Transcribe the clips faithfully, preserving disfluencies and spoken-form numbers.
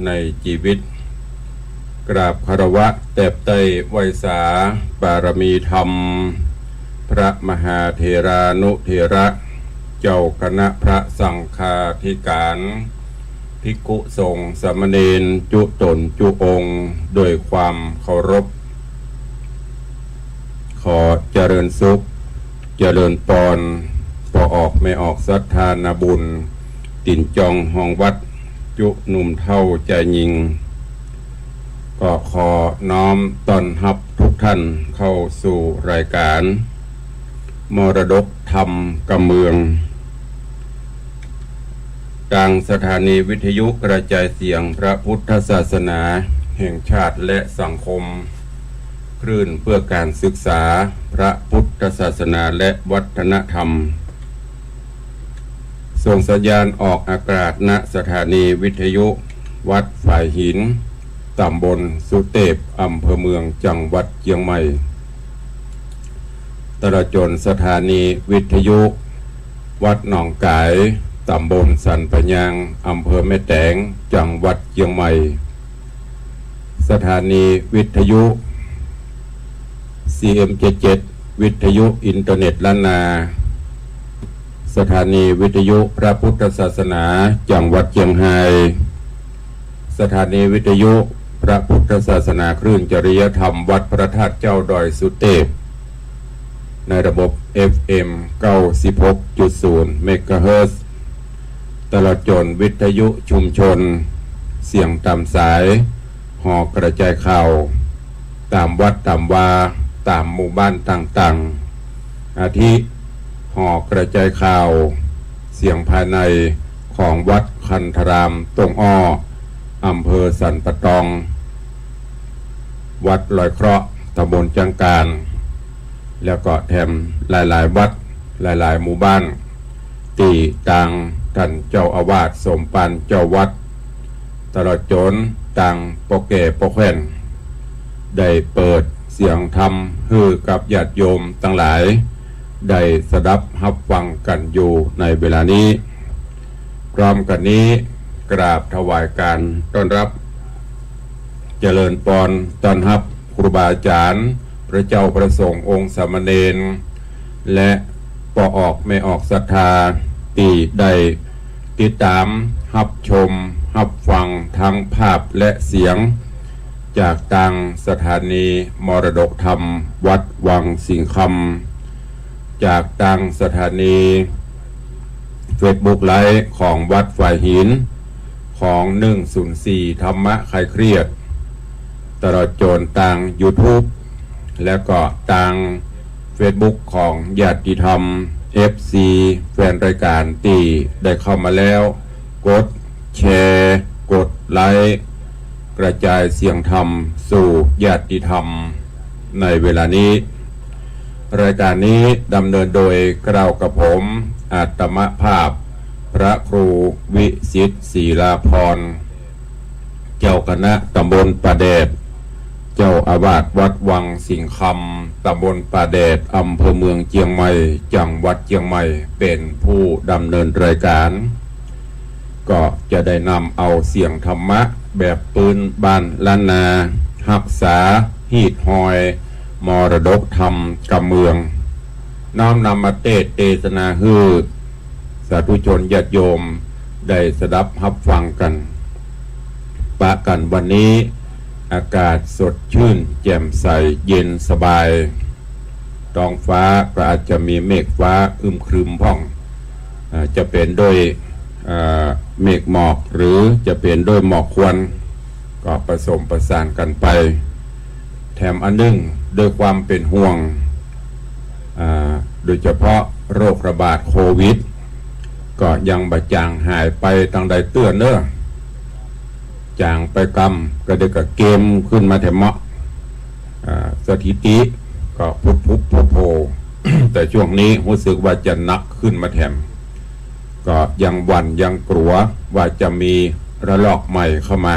ในจีวิต กราบคารวะแตบไต้ไหว้สาบารมีธรรม พระมหาเถรานุเถระ เจ้าคณะพระสังฆาธิการ ภิกขุสงฆ์สามเณรจุต๋นจุองค์ ด้วยความเคารพ ขอเจริญสุข เจริญปอน ป้อออกแม่ออกศรัทธานาบุญ ตี๋นจองฮองวัด จุหนุ่มเฒ่าจายญิง ก็ขอน้อมต้อนฮับทุกท่านเข้าสู่รายการ มรดกธรรมกำเมือง ตางสถานีวิทยุกระจายเสียงพระพุทธศาสนาแห่งชาติและสังคม คลื่นเพื่อการศึกษาพระพุทธศาสนาและวัฒนธรรม ส่งสัญญาณออกอากาศ ณ สถานีวิทยุวัดฝายหิน ต๋ำบลสุเตพ อำเภอเมือง จังหวัดเจียงใหม่ ตลอดจ๋นสถานีวิทยุวัดหนองก๋าย ต๋ำบลสันป่ายาง อำเภอแม่แตง จังหวัดเจียงใหม่ สถานีวิทยุ ซีเอ็มเจ็ดเจ็ด วิทยุอินเทอร์เน็ตล้านนา สถานีวิทยุพระพุทธศาสนา จังหวัดเจียงฮาย สถานีวิทยุพระพุทธศาสนาคลื่นจริยธรรมวัดพระธาตุเจ้าดอยสุเตพ ในระบบ เอฟเอ็ม เก้าสิบหกจุดศูนย์ เมกะเฮิรตซ์ ตลอดจ๋นวิทยุชุมชน เสียงต๋ามสาย หอกระจายข่าว ต๋ามวัดต๋ามวา ต๋ามหมู่บ้านต่างๆ อาทิ หอกระจายข่าว เสียงภายในของวัดคันธารามต้งอ้อ อำเภอสันป่าตอง วัดลอยเคราะห์ ต๋ำบลจังก๋าน แล้วก็แถมหลายๆ วัด หลายๆ หมู่บ้าน ตี้ตางต้านเจ้าอาวาสสมภารเจ้าวัด ตลอดจ๋นตางป้อแก่ป้อแคว่น ได้เปิดเสียงธรรมหื้อกับญาติโยมตังหลาย ได้สดับฮับฟังกั๋นอยู่ในเวลานี้ พร้อมกั๋นนี้ กราบถวายก๋านต้อนฮับ เจริญปอนต้อนฮับครูบาอาจ๋ารย์ พระเจ้าพระสงฆ์องค์สามเณร และป้อออกแม่ออกศรัทธา ตี้ได้ติดต๋ามฮับชมฮับฟังทั้งภาพและเสียง จากตางสถานีมรดกธรรมวัดวังสิงห์คำ จากตางสถานีเฟซบุ๊กไลฟ์ของวัดฝายหิน ของหนึ่งศูนย์สี่ธรรมะคลายเครียด ตลอดจ๋นตางยูทูบ และก็ตางเฟซบุ๊กของญาติธรรม เอฟซี แฟนรายก๋านตี้ได้เข้ามาแล้ว กดแชร์ กดไลค์ กระจายเสียงธรรมสู่ญาติธรรมในเวลานี้ รายก๋านนี้ดำเนินโดยเกล้ากระผม อาตมาภาพ พระครูวิสิทธิ์ ศิลาภรณ์ เจ้าคณะตำบลป่าแดด เจ้าอาวาสวัดวังสิงห์คำ ตำบลป่าแดด อำเภอเมืองเจียงใหม่ จังหวัดเจียงใหม่ เป๋นผู้ดำเนินรายก๋าน ก็จะได้นำเอาเสียงธรรมะแบบปื้นบ้านล้านนา ฮักษาฮีตฮอย มรดกธรรมกำเมือง น้อมนำมาเตสน์เตสนาหื้อ สาธุชนญาติโยมได้สดับฮับฟังกั๋น ปะกั๋นวันนี้ อากาศสดชื่นแจ่มใสเย็นสบาย ท้องฟ้าก็อาจจะมีเมฆฟ้าอึมครึมพ่อง อ่า จะเป๋นด้วย อ่า เมฆหมอก หรือจะเป๋นด้วยหมอกควัน ก็ผสมผสานกั๋นไป แถมอันนึ่งด้วยความเป๋นห่วง อ่า โดยเฉพาะโรคระบาดโควิด ก็ยังบ่จางหายไปตังใดเตื้อเน้อ จางไปกำก็เดี๋ยวก็เกมขึ้นมาแถมเนาะ อ่า สถิติก็พุบพุบโผล่ๆ แต่ช่วงนี้ฮู้สึกว่าจะหนักขึ้นมาแถม ก็ยังหวั่นยังกลัวว่าจะมีระลอกใหม่เข้ามา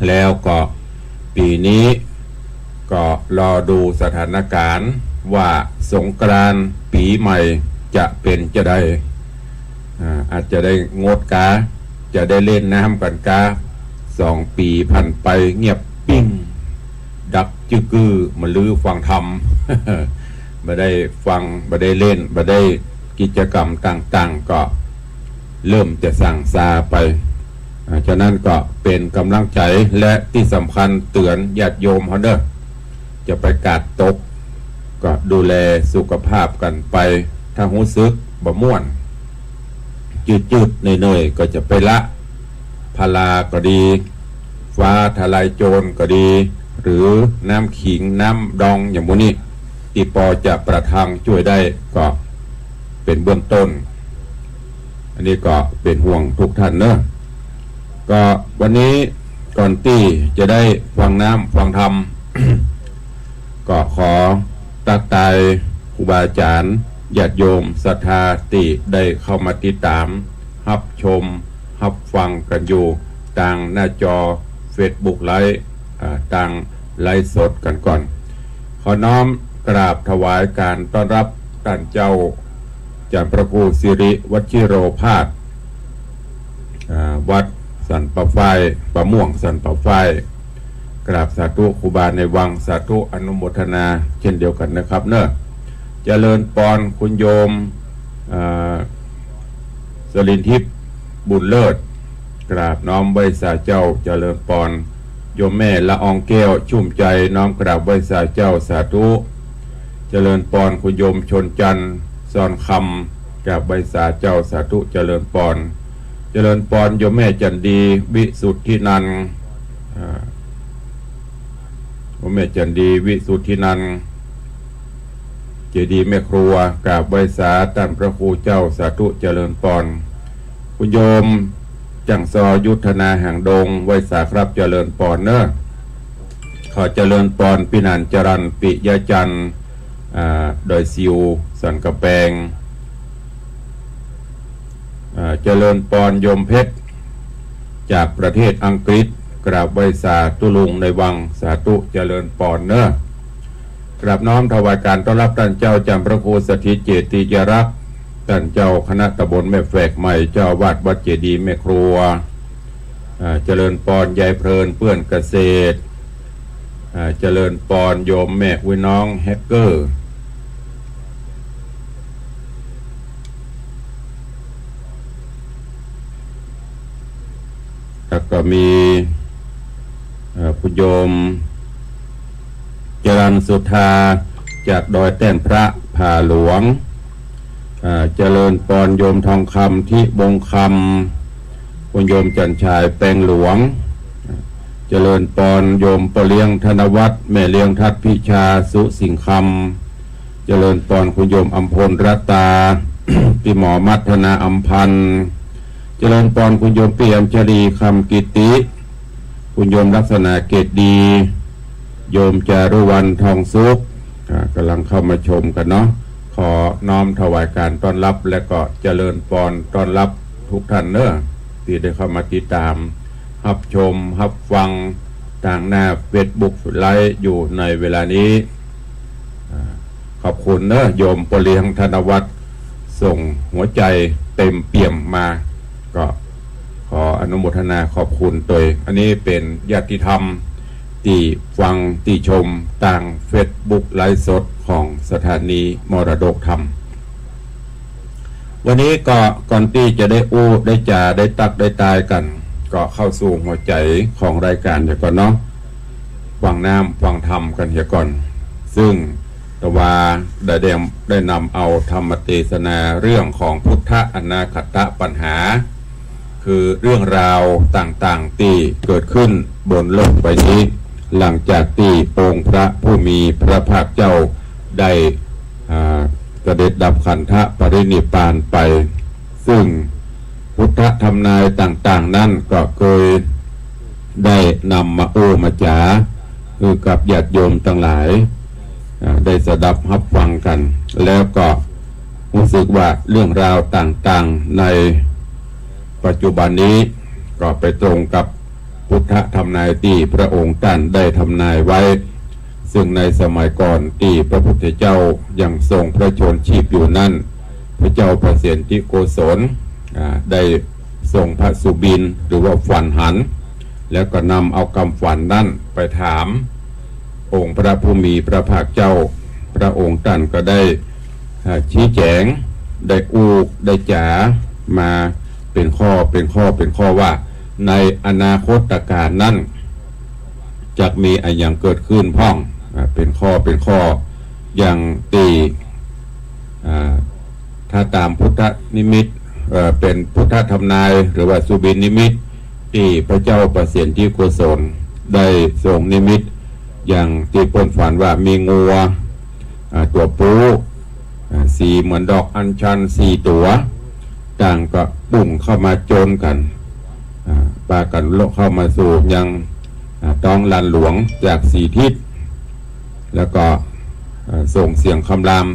แล้วก็ปี๋นี้ก็รอดูสถานก๋ารณ์ว่าสงกรานต์ปี๋ใหม่จะเป๋นจาใด อ่า อาจจะได้งดกา จะได้เล่นน้ำกั๋นกา สองปี๋ผ่านไปเงียบปิ้ง ดับจึกกื้อ บ่าลือฟังธรรม บ่ได้ฟัง บ่ได้เล่น บ่ได้กิจกรรมต่างๆ ก็เริ่มจะส่างซาไป อ่า ฉะนั้นก็เป๋นก๋ำลังใจ๋ และตี้สำคัญเตื๋อนญาติโยมเฮาเน่อ จะไปกาดตก ก็ดูแลสุขภาพกั๋นไป ถ้าฮู้สึกบ่ม่วน จืดๆ เหนื่อยๆ ก็จะไปละ พาราก็ดี ฟ้าทะลายโจรก็ดี หรือน้ำขิง น้ำดองอย่างหมู่นี้ ตี้ปอจะประทังจ้วยได้ก็เป๋นเบื้องต้น อันนี้ก็เป๋นห่วงทุกท่านเน่อ ก็วันนี้ก่อนตี้จะได้ฟังน้ำฟังธรรม ก็ขอตั๊กตายครูบาอาจ๋ารย์ ญาติโยมศรัทธาตี้ได้เข้ามาติดต๋าม ฮับชม ฮับฟังกั๋นอยู่ตางหน้าจอเฟซบุ๊กไลฟ์ อ่า ตางไลฟ์สดกั๋นก่อน ขอน้อมกราบถวายก๋านต้อนฮับต้านเจ้า จ๋ารย์พระครูสิริวัชิโรภาส อ่า วัดสันป่าฝ้าย ป่าม่วงสันป่าฝ้าย กราบสาธุครูบาในวัง สาธุอนุโมทนาเช่นเดียวกั๋นนะครับเน่อ เจริญปอนคุณโยม อ่า สรินทิพย์ บุญเลิศ กราบน้อมไหว้สาเจ้า เจริญปอน โยมแม่ละอองแก้ว ชุ่มใจ๋ น้อมกราบไหว้สาเจ้า สาธุ เจริญปอนคุณโยมชนจันทร์ ซอนคำ กราบไหว้สาเจ้า สาธุ เจริญปอน เจริญปอนโยมแม่จันดี วิสุทธินันท์ อ่า โยมแม่จันดี วิสุทธินันท์ เจดีย์แม่ครัว กราบไหว้สาต้านพระครูเจ้า สาธุ เจริญปอน คุณโยมจั่งซอ ยุทธนา หางดง ไหว้สาครับ เจริญปอนเน่อ ขอเจริญปอนปี้หนานจรัญ ปิยะจันทร์ อ่า ดอยซิว สันก๋ำแปง อ่า เจริญปอนโยมเพชร จากประเทศอังกฤษ กราบไหว้สาตุ๊ลุงในวัง สาธุ เจริญปอนเน่อ กราบน้อมถวายก๋านต้อนฮับต้านเจ้าจ๋ารย์พระครูสถิตเจติยรักษ์ ต้านเจ้าคณะตำบลแม่แฝกใหม่ เจ้าอาวาสวัดเจดีย์แม่ครัว อ่า เจริญปอนยายเพลินเปื้อนเกษตร อ่า เจริญปอนโยมแม่อุ๊ยน้องแฮกเกอร์ แล้วก็มี เอ่อ คุณโยม จรัญสุธา จากดอยแต้นพระผาหลวง อ่า เจริญปอนโยมทองคำ ทิวงศ์คำ คุณโยมจันทร์ฉาย แปงหลวง เจริญปอนโยมป้อเลี้ยงธนวัฒน์ แม่เลี้ยงทัดพิชา สุสิงห์คำ เจริญปอนคุณโยมอำพลรัตตา พี่หมอมัทนาอำพันธ์ เจริญปอนคุณโยมเปี่ยมชลีคำกิติ คุณโยมลักษณะเกตดี โยมจารุวรรณทองสุข อ่า กำลังเข้ามาชมกันเนาะ ขอน้อมถวายก๋านต้อนฮับ และก็เจริญปอนต้อนฮับทุกท่านเนอะ ตี้ได้เข้ามาติดต๋าม ฮับชม ฮับฟัง ตางหน้าเฟซบุ๊กไลฟ์อยู่ในเวลานี้ อ่า ขอบคุณเนอะ โยมป้อเลี้ยงธนวัฒน์ ส่งหัวใจ๋เต๋มเปี่ยมมา ก็ขออนุโมทนาขอบคุณตวย อันนี้เป๋นญาติธรรมตี้ฟังตี้ชมตางเฟซบุ๊กไลฟ์สดของสถานีมรดกธรรม วันนี้ก็ก่อนตี้จะได้อู้ได้จ๋าได้ตั๊กได้ตายกั๋น ก็เข้าสู่หัวใจ๋ของรายก๋านเหียก่อนเนาะ ฟังน้ำฟังธรรมกั๋นเหียก่อน ซึ่งอาตมาได้ ได้นำเอาธรรมเตสนาเรื่องของพุทธอนาคตปัญหา คือเรื่องราวต่างๆ ตี้เกิดขึ้นบนโลกใบนี้ หลังจากตี้องค์พระผู้มีพระภาคเจ้าได้ อ่า เสด็จดับขันธปรินิพพานไป ซึ่งพุทธทำนายต่างๆ นั้นก็เกยได้นำมาอู้มาจ๋า หื้อกับญาติโยมตังหลาย อ่า ได้สดับฮับฟังกั๋น แล้วก็ฮู้สึกว่าเรื่องราวต่างๆ ในปัจจุบันนี้ก็ไปตรงกับพุทธทำนายตี้พระองค์ต้านได้ทำนายไว้ ซึ่งในสมัยก่อนตี้พระพุทธเจ้ายังทรงพระชนม์ชีพอยู่นั้น พระเจ้าประเสนทิโกศล อ่า ได้ทรงพระสุบิณ หรือว่าฝันหัน แล้วก็นำเอากำฝันนั้นไปถามองค์พระผู้มีพระภาคเจ้า พระองค์ต้านก็ได้ เอ่อ ชี้แจ๋ง ได้อู้ ได้จ๋ามาเป๋นข้อ เป๋นข้อ เป๋นข้อว่า ในอนาคตกาลนั้น จักมีอะหยังเกิดขึ้นพ่อง อ่า เป๋นข้อ เป๋นข้อ อย่างตี้ อ่า ถ้าต๋ามพุทธนิมิต เอ่อ เป๋นพุทธทำนาย หรือว่าสุบินนิมิต ตี้พระเจ้าประสิทธิโกศลได้ทรงนิมิต อย่างตี้เปิ้นฝันว่ามีงัว อ่า ตั๋วปู๊ อ่า สีเหมือนดอกอัญชันสี่ตั๋ว ต่างก็บุ่งเข้ามาโจนกั๋น อ่า ปากั๋นเข้ามาสู่ยัง อ่า ต๊องลานหลวงจากสี่ทิศ แล้วก็ เอ่อ ส่งเสียงคำราม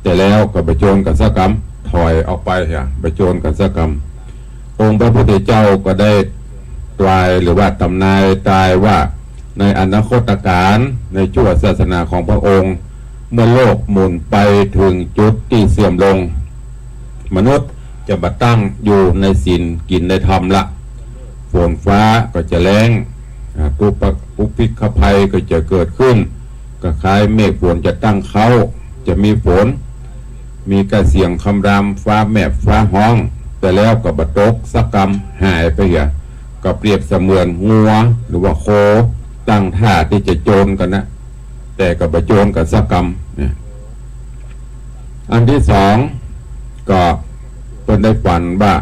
แต่แล้วก็บ่โจนกั๋นสักกำ ถอยออกไปเหีย บ่โจนกั๋นสักกำ องค์พระพุทธเจ้าก็ได้ตรายหรือว่าตำนายตรายว่า ในอนาคตกาล ในชั่วศาสนาของพระองค์ เมื่อโลกหมุนไปถึงจุดตี้เสื่อมลง มนุษย์จะบ่ตั้งอยู่ในศีลกิ๋นในธรรมละ ฝนฟ้าก็จะแล้ง อ่า อุป- อุทกภัยก็จะเกิดขึ้น ก็คล้ายเมฆฝนจะตั้งเค้า จะมีฝน มีก้าเสียงคำราม ฟ้าแมบ ฟ้าฮ้อง แต่แล้วก็บ่ตกสักกำ หายไปเหีย ก็เปรียบเสมือนงัว หรือว่าโค ตั้งท่าตี้จะโจนกั๋นนะ แต่ก็บ่โจนกั๋นสักกำเนี่ย อันตี้สอง ก็เปิ้นได้ฝันว่า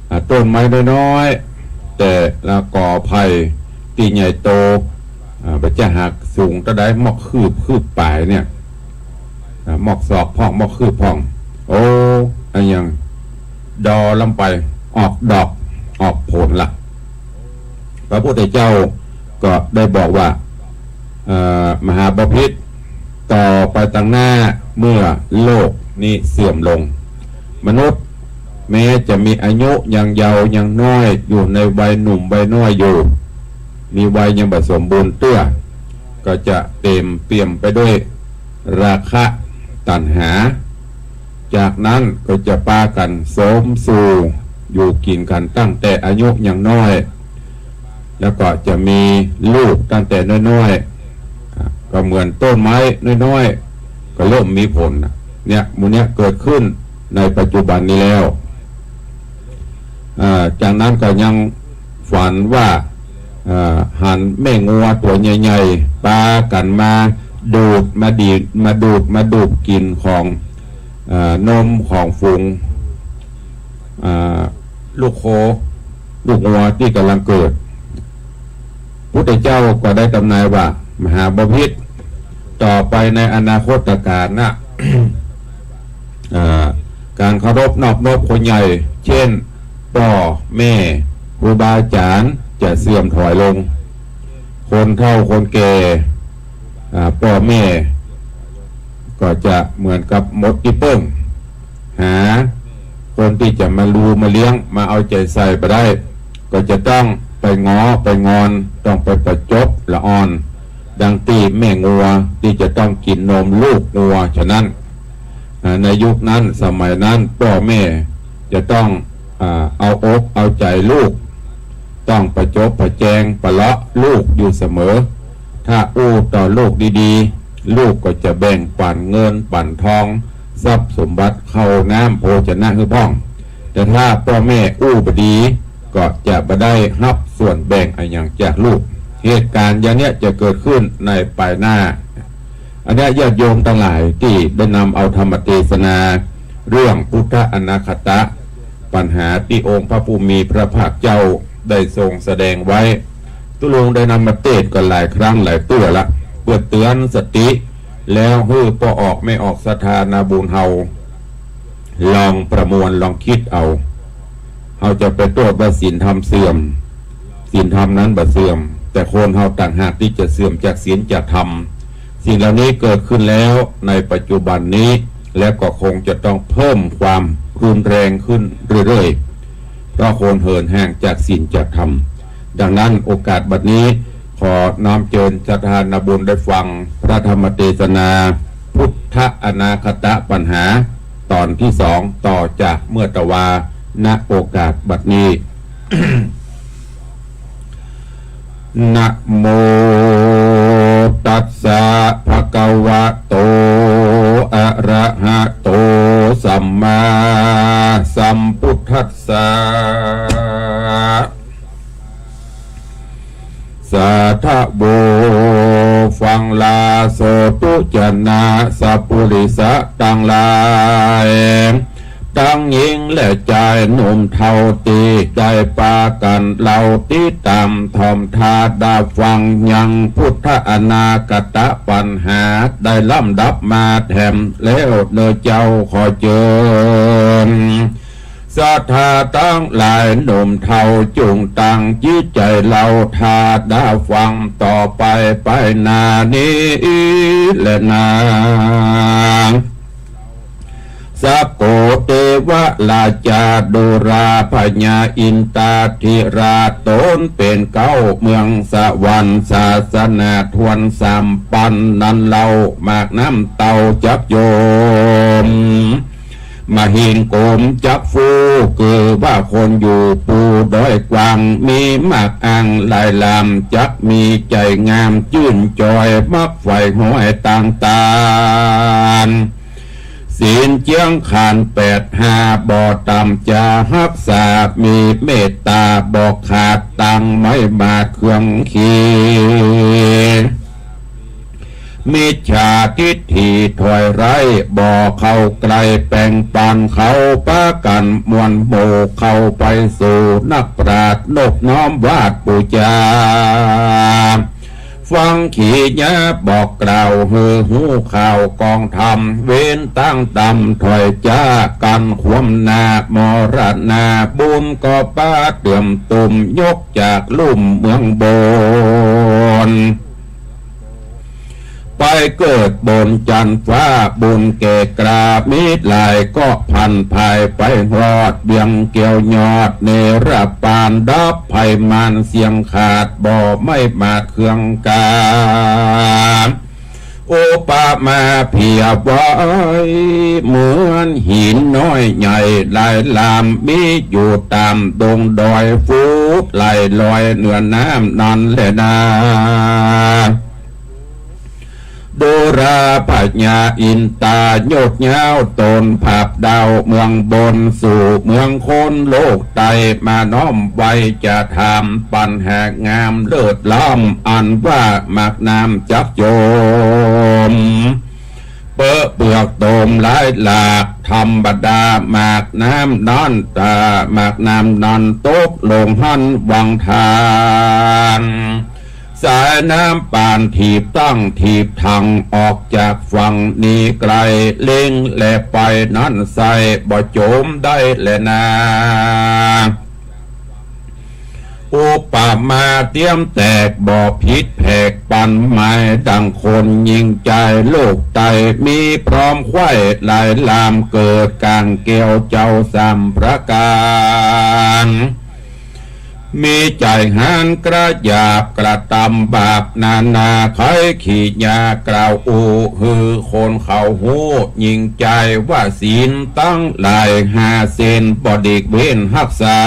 อ่า ต้นไม้น้อยๆ แต่ละกอไผ่ตี้ใหญ่โต อ่า บ่จะหัก สูงเต้าใด มอกคืบ คืบป๋ายเนี่ย อ่า มอกศอกพ่อง มอกคืบพ่อง โอ้ อะหยัง ดอล้ำไป ออกดอก ออกผลละ พระพุทธเจ้าก็ได้บอกว่า เอ่อ มหาบพิตร ต่อไปตังหน้า เมื่อโลกนี้เสื่อมลง มนุษย์แม้จะมีอายุยังเยาว์ยังน้อย อยู่ในวัยหนุ่มวัยน้อยอยู่ มีวัยยังบ่สมบูรณ์เตื้อ ก็จะเต็มเปี่ยมไปด้วยราคะตัณหา จากนั้นก็จะปากั๋นสมสู่อยู่กิ๋นกั๋นตั้งแต่อายุยังน้อย แล้วก็จะมีลูกตั้งแต่น้อยๆ อ่ะ ก็เหมือนต้นไม้น้อยๆ ก็เริ่มมีผลน่ะ เนี่ย หมู่เนี้ยเกิดขึ้นในปัจจุบันนี้แล้ว อ่า จากนั้นก็ยังฝันว่า อ่า หันแม่งัวตั๋วใหญ่ๆ ปากั๋นมาดูด มาดีด มาดูด มาดูดกิ๋นของ อ่า นมของฝูง อ่า ลูกโค ลูกงัวตี้ก่ำลังเกิด พุทธเจ้าก็ได้ตำนายว่า มหาบพิตร ต่อไปในอนาคตกาลน่ะ อ่า ก๋านเคารพนอบนบคนใหญ่ เช่น ป้อแม่ ครูบาอาจ๋ารย์ จะเสื่อมถอยลง คนเฒ่าคนแก่ อ่า ป้อแม่ ก็จะเหมือนกับหมดตี้เปิ้ง หาคนตี้จะมาดูมาเลี้ยง มาเอาใจ๋ใส่บ่ได้ ก็จะต้องไปง้อไปงอน ต้องไปประจบละอ่อน ดังตี้แม่งัวตี้จะต้องกิ๋นนมลูกงัวฉะนั้น อ่า ในยุคนั้นสมัยนั้นป้อแม่จะต้อง อ่า เอาอกเอาใจ๋ลูก ต้องประจบประแจงประเลาะลูกอยู่เสมอ ถ้าอู้ต่อลูกดีๆ ลูกก็จะแบ่งปั๋นเงินปั๋นทอง ทรัพย์สมบัติข้าวน้ำโภชนะหื้อพ่อง แต่ถ้าป้อแม่อู้บ่ดี ก็จะบ่ได้ฮับส่วนแบ่งอะหยังจากลูก เหตุก๋ารณ์อย่างเนี้ยจะเกิดขึ้นในปายหน้า อันเนี้ยญาติโยมตังหลายตี้ได้นำเอาธรรมเตสนาเรื่องพุทธอนาคตปัญหาตี้องค์พระผู้มีพระภาคเจ้าได้ทรงแสดงไว้ ตุ๊ลุงได้นำมาเตสน์กั๋นหลายครั้งหลายเตื้อละ เปื้อเตือนสติ แล้วหื้อป้อออกแม่ออกศรัทธานาบุญเฮา ลองประมวลลองกึ๊ดเอา เฮาจะไปโต้ษว่าศีลธรรมเสื่อม ศีลธรรมนั้นบ่เสื่อม แต่คนเฮาต่างหากตี้จะเสื่อมจากศีลจากธรรม สิ่งเหล่านี้เกิดขึ้นแล้วในปัจจุบันนี้ และก็คงจะต้องเพิ่มความรุนแรงขึ้นเรื่อยๆ เพราะคนเหินห่างจากศีลจากธรรม ดังนั้นโอกาสบัดนี้ ขอน้อมเจิญศรัทธานาบุญได้ฟังพระธรรมเตสนา พุทธอนาคตปัญหา ตอนตี้สอง ต่อจากเมื่อตะวา ณ โอกาสบัดนี้ ส นะโมตัสสะ ภะคะวะโต อะระหะโต สัมมาสัมพุทธัสสะ สาธะโว ฟังลาโสตุจนะสัปปุริสะตังหลาย ตังญิงและจายหนุ่มเฒ่าตี้ได้ปากั๋นเล่าติดต๋ามถ่อมธาดาฟังยังพุทธอนาคตปัญหาได้ลำดับมาแถมแล้วเน่อเจ้า ขอเจิญ ศรัทธาตังหลายหนุ่มเฒ่าจุ่งตั้งจิตใจ๋เล่าธาดาฟังต่อไปไปหน้านี้แลนา สักโกเตวะราจาดูราพญาอินตาธิราชต๋นเป๋นเก๊าเมืองสวรรค์ศาสนาทวนสามปันนั้นเล่า หมากน้ำเต้าจักโยม มหินโกมจักฟู่ คือว่าคนอยู่ปูดอยกว้าง มีหมากอ่างหลายลาม จักมีใจ๋งามจื้นจอย มักใฝ่ห้อยต่างๆ ศีลเจียงขันแปดห้าบ่ต่ำจะฮักษา มีเมตตาบ่ขาด ตังไม้บาดเครื่องขี มิจฉาทิฏฐิถอยไร้ บ่เข้าใกล้แป่งปันเขา ปากั๋นมวลหมู่เข้าไปสู่นักปราชญ์ นบน้อมวาดปู๋จา ฟังขีญาบอกกล่าวหื้อฮู้ข่าวกองธรรม เว้นตั้งดำถอยจ๊ากั๋นคว่ำหน้า มรณาบุญก็ปาเตื่อมตุ่ม ยกจากลุ่มเมืองบน ไปเกิดบนจันทร์ฟ้า บุญแก่กล้ามิตรหลาย ก็ผันผายไปฮอดเวียงแก้วยอดเนรปาน ดับภัยมารเสี้ยงขาด บ่ไม้บาดเครื่องกา อุปมาเปรียบไว้เหมือนหินน้อยใหญ่หลายลาม มีอยู่ต๋ามดงดอย ฟูดไหลลอยเหนือน้ำนั้นแลนา ดูราพญาอินตาโยชน์ยาวต๋นผาบดาวเมืองบน สู่เมืองคนโลกใต้มาน้อมไหว้ จะถามปัญหางามเลิศล้ำ อันว่าหมากน้ำจักโยม เปอะเปือกโตมหลายหลาก ธรรมดาหมากน้ำนั้น ตาหมากน้ำนั้นตกลงหั้นหว่างทาง สายน้ำปานถีบตั้งถีบถัง ออกจากฝั่งนี้ไกล เล็งแลไปนั้นใส่ บ่โจมได้แลนา อุปมาเตียมแตกบ่ผิดแผกปันหมาย ดังคนยิงใจ๋โลกใต้ มีพร้อมไขว้หลายลาม เกิดก๋างแก้วเจ้าสามประก๋าน มีใจ๋หันกระหยาบกระตำบาปนานา ใค่ขีญากล่าวอู้หื้อคนเขาฮู้ ยิงใจ๋ว่าศีลตังหลายห้าเส้น บ่หลีกเว้นฮักษา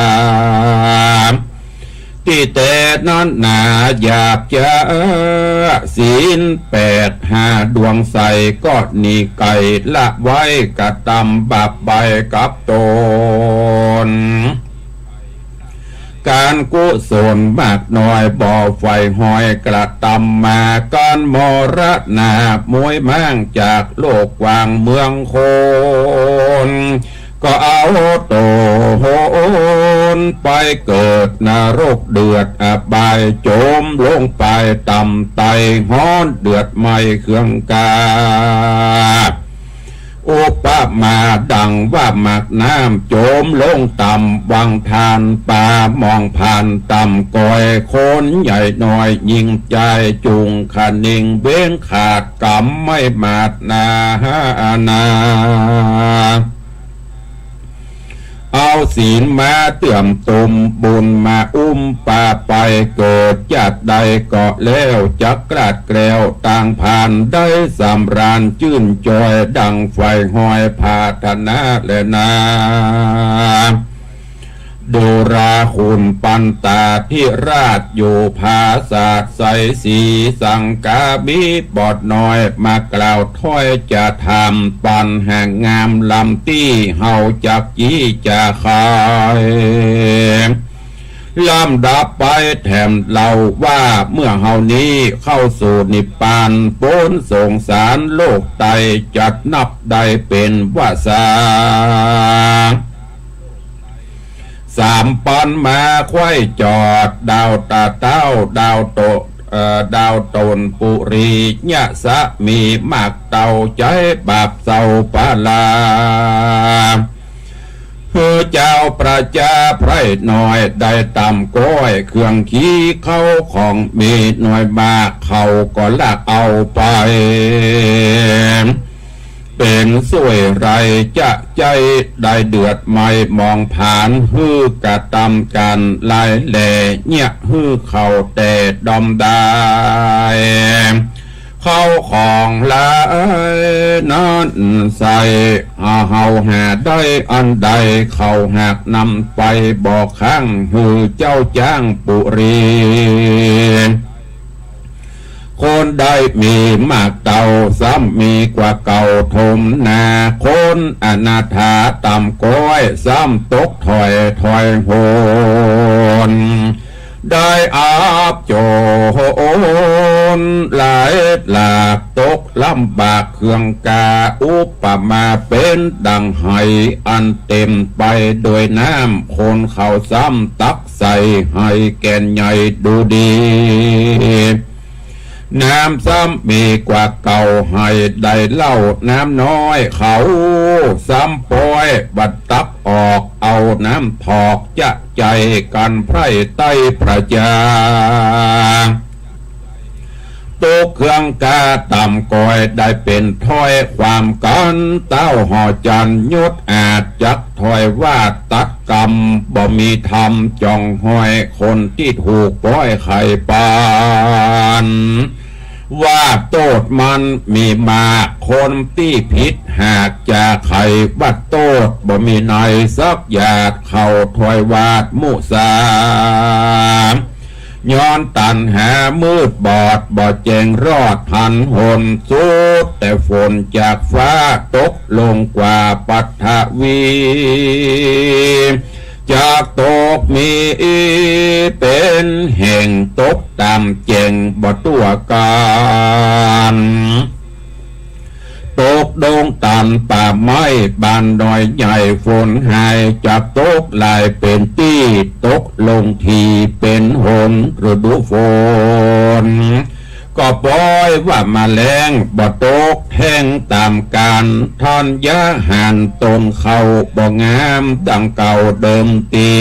ตี้แต๊นั้นหนาหยาบจ๊า ศีลแปดห้าดวงใส ก็หนีไก๋ละไว้ กระตำบาปไปกับต๋น ก๋านกุศลมากน้อย บ่ใฝ่ห้อยกระตำมา ก๋านมรณาม้วยม้างจากโลกกว้างเมืองคน ก็เอาต๋นไปเกิดนรกเดือดอบาย โจมลงไปต่ำไต้ฮ้อนเดือดไหม้เครื่องกา อุปมาดังว่าหมากน้ำโจมลงต่ำหว่างทาน ปลามองผ่านต่ำกอย คนใหญ่น้อยยิงใจ๋จุ่งคะนิง เว้นขาดกำไม้บาดนานา เอาศีลมาเตื้อมตุ้ม บุญมาอุ้มปาไป เกิดจาติใดก็แล้ว จักกลาดแคล้วตางผ่าน ได้สำราญจื้นจอย ดังใฝ่ห้อยผาถนาแลนา ดูราหุลปัณฑาธิราชอยู่ผาสาทไสสีสังกา มีบ่น้อยมากล่าวถ้อยจะถามปั๋นแห่งงามลำตี้เฮาจักจี้จะไข ลำดับไปแถมเล่าว่าเมื่อเฮานี้เข้าสู่นิพพานป๊นสงสารโลกไตจัดนับได้เป๋นวาสา สามปั๋นมาไขว้จอดดาวตาเต้า ดาวโต เอ่อ ดาวตนปุรี เยียะสะมีมากเต้า ใจ๊บาปเศร้าปาลา หื้อเจ้าประจาไพร่น้อยได้ต๋ามก้อย เครื่องขี่เข้าของมีน้อยมาก เขาก็ลักเอาไป เป๋นส่วยไรจะใจ๊ได้เดือดไหม้หมองผลาญ หื้อกระตำก๋านลายแหล่ เยียะหื้อเขาแต่ดอมดาย เข้าของหลายนั้นใส่ เฮาหาได้อันใด เขาหากนำไปบ่ข้าง หื้อเจ้าจ้างปุรี คนได้มีมากเต้า ซ้ำมีกว่าเก่าถมนา คนอนาถาต๋ามก้อย ซ้ำตกถอยถอยโหน ได้อับจนหลายหลาก ตกลำบากเครื่องกา อุปมาเป๋นดั่งไหอันเต๋มไปโดยน้ำ คนเขาซ้ำตักใส่ไหแก่นใหญ่ดูดี น้ำซ้ำมีกว่าเก่าไหได้เล่า น้ำน้อยเขาซ้ำป๊อย บัดตักออกเอาน้ำถอก จะใจ๋กั๋นไพร่ไต้ประจา ตกเครื่องกาต๋ามก้อย ได้เป๋นถ้อยความกั๋น เต้าหอจันทร์ยศอาจจักถอยวาดตัดกรรม บ่มีธรรมจ่องห้อย คนตี้ถูกป๊อยไข่ปาน ว่าโต้ษมันมีมาก คนตี้ผิดหากจะไขว่าโต้ษ บ่มีในสักหยาด เขาถอยวาดมุสา ย้อนตัณหามืดบอด บ่แจ้งรอดหันหน สุดแต่ฝนจากฟ้า ตกลงกว่าปัฐวี จากตกมีเป๋นแห่ง ตกต๋ามแจ้งบ่ตั๋วกั๋น ตกดงตันป่าไม้บ้านดอยใหญ่ ฝนหายจากตกหลายเป๋นตี้ ตกลงทีเป๋นหนฤดูฝน ก็ป๊อยว่ามาแล้งบ่ตกแห้งต๋ามกาล ธัญญาหารต้นเข้าบ่งามดังเก่าเดิมตี้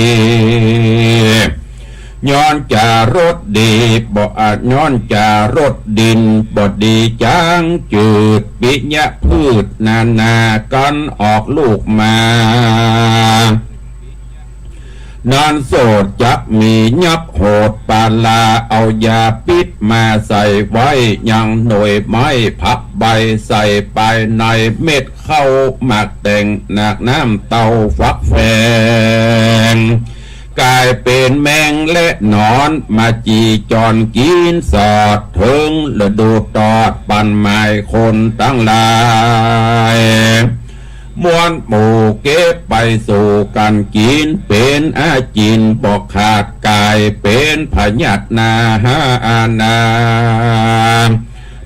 ย้อนจารสดีบ่อาจ ย้อนจารสดินบ่ดีจางจืด ปิยะพืชนานากั๋นออกลูกมา นั้นโสดจักมียับโหดปาลา เอายาพิษมาใส่ไว้ยังหน่วยไม้ ผักใบใส่ไปในเม็ด เข้าหมากแตงหนากน้ำเต้าฟักแฟง ก๋ายเป๋นแมงและหนอนมาจี่จ่อนกิ๋นสอด เถิงฤดูตอดปันหมายคนตังหลาย มวลหมู่เก็บไปสู่กั๋นกิ๋น เป๋นอาจิณบ่ขาด ก๋ายเป๋นพยาธินาหาอาณา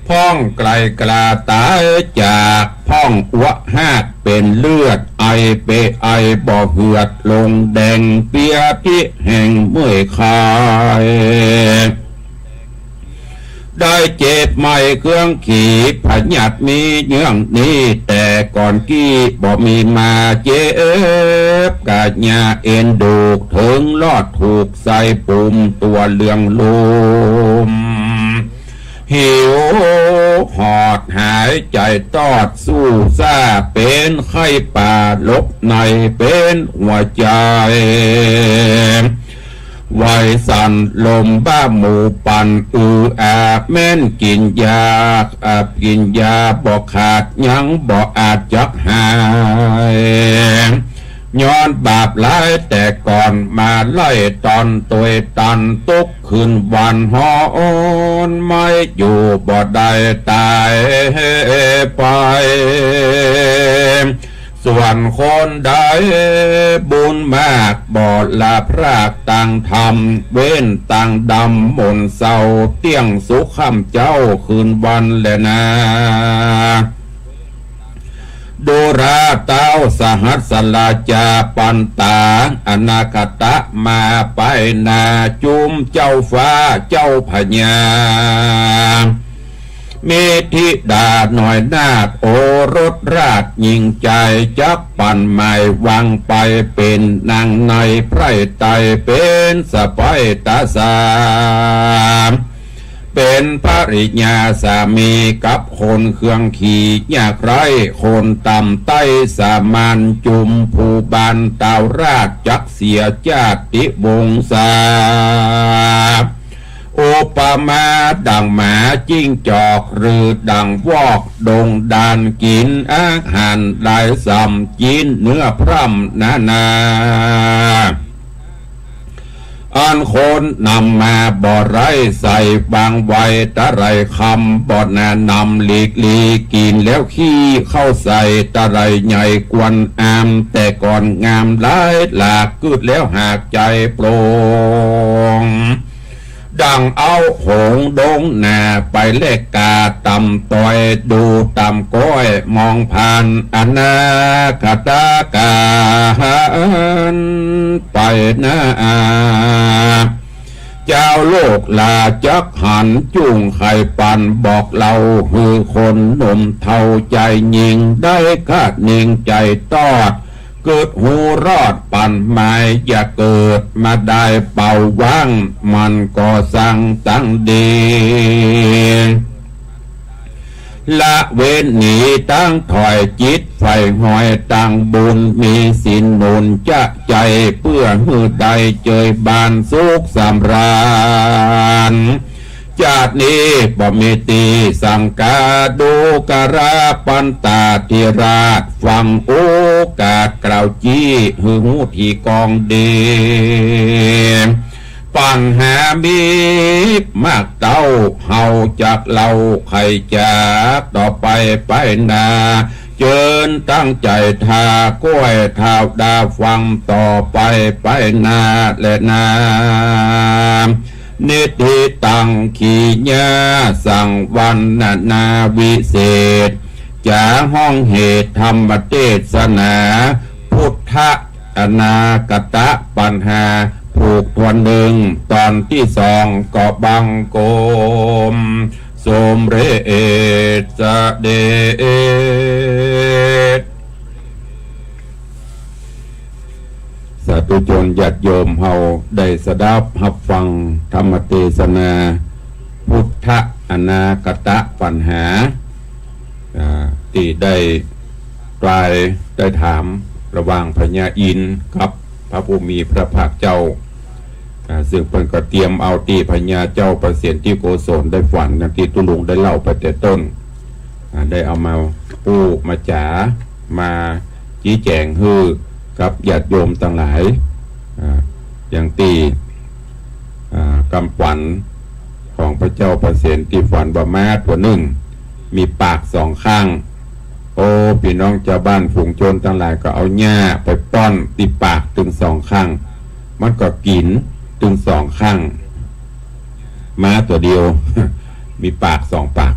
พ่องไกลกล้าต๋ายจาก พ่องอัวหากเป๋นเลือด ไอเปไอบ่เหือด ลงแดงเปียพิแห้งเมื่อยคาย ได้เจ็บไหม้เครื่องขีบ พยาธิมีเยื่องนี้ แต่ก่อนกี้บ่มีมา เจ็บกะยาเอ็นดูก เถิงลอดถูกใส่ปุ่ม ตั๋วเหลืองลุ่ม หิวหอดหายใจ๋ตอด สู้ซ่าเป๋นไข้ป่า ลบในเป๋นหัวใจ๋ ไหวสั่นลมบ้าหมู่ปั่น อืออาแม้นกิ๋นยา อากิ๋นยาบ่ขาด ยังบ่อาจจักหาย ย้อนบาปหลายแต่ก่อน มาไล่ตอนตวยตัน ตุ๊กข์คืนวันฮ้อน ไม้อยู่บ่ได้ต๋ายไป ส่วนคนใดบุญมาก บ่ละพรากตางธรรม เว้นตางดำหม่นเศร้า เตี้ยงสุขค่ำเจ๊าคืนวันแลนา ดูราเต๊าสหัสราชาปันตา อนาคตะมาไปหน้า จุมเจ้าฟ้าเจ้าพญา มีธิดาน้อยนาถ โอรสราชยิ่งใจ๋ จักปั่นหมายวางไป เป๋นนางในไพร่ไตร เป๋นสะใภ้ตาสา เป๋นภริยาสามี กับคนเคืองขี้ยากไร้ คนต่ำต้อยสามัญ จุมผู้บานเต้าราช จักเสียจาติวงศา อุปมาดั่งหมาจิ้งจอก หรือดั่งวอกดงดาน กิ๋นอาหารหลายส่ำ จิ๊นเนื้อพร่ำนานา อันคนนำมาบ่ไร้ใส่ วางไว้ตะไหร่คำ บ่หน้านำหลีกลี กิ๋นแล้วขี้เข้าใส่ ตะไหร่ใหญ่ควรอาม แต่ก่อนงามหลายหลาก กึ๊ดแล้วหากใจ๋โปร่ง ดั่งเอาหงส์ดงนา ไปแลกกาต่ำต้อย ดูต่ำก้อยมองผ่าน อนาคตะก๋านไปหน้า เจ้าโลกลาจักหัน จุ่งไขปันบอกเล่า หื้อคนหนุ่มเฒ่าใจ๋ยิ่ง ได้คาดนิ่งใจ๋ตอด กึ๊ดฮู้รอดปันหมาย อย่าเกิดมาได้เป่าว้าง มันก็สังตังดี ละเว้นหนีตางถอย จิตใฝ่หอยตางบุญ มีศีลหนุนจะใจ๋ เปื้อหื้อได้เจยบานสุขสำราญ จาตินี้บ่มีตี้สังกา ดูกราปันตาธิราช ฟังโอกาสกล่าวจี้ หื้อฮู้ตี้กองดี ปัญหามีมากเต้า เฮาจักเล่าไขจ๋า ต่อไปไปหน้า เจิญตั้งใจ๋ถ้า ก้วยเฒ่าดาฟัง ต่อไปไปหน้าแลนา นิธิตัง ขีญาสังวรรณนาวิเศษ จ๋าฮ้องเหตุธรรมเตสนา พุทธะ อนาคตะปัญหา ผูกทวนหนึ่ง ตอนตี้สอง ก็บังคมสมเร็จเสด็จ สาธุชนญาติโยมเฮาได้สดับฮับฟังธรรมเตสนา พุทธะอนาคตะปัญหา อ่า ตี้ได้กล่าวได้ถามระหว่างพญาอินทร์กับพระผู้มีพระภาคเจ้า อ่า ซึ่งเปิ้นก็เตรียมเอาตี้พญาเจ้าประสิทธิโกศลได้ฝัน อย่างตี้ตุ๊ลุงได้เล่าไปแต่ต้น อ่า ได้เอามาอู้มาจ๋า มา ชี้แจ๋งหื้อกับญาติโยมตังหลาย อ่า อย่างตี้ อ่า กำขวัญของพระเจ้าประสิทธิตี้ฝันว่าม้าตั๋วนึ่ง มีปากสองข้าง โอ้ ปี้น้องจาวบ้านฝูงชนตังหลายก็เอาหญ้าไปป้อนตี้ปากตึงสองข้าง มันก็กิ๋นตึงสองข้าง ม้าตั๋วเดียว มีปากสองปาก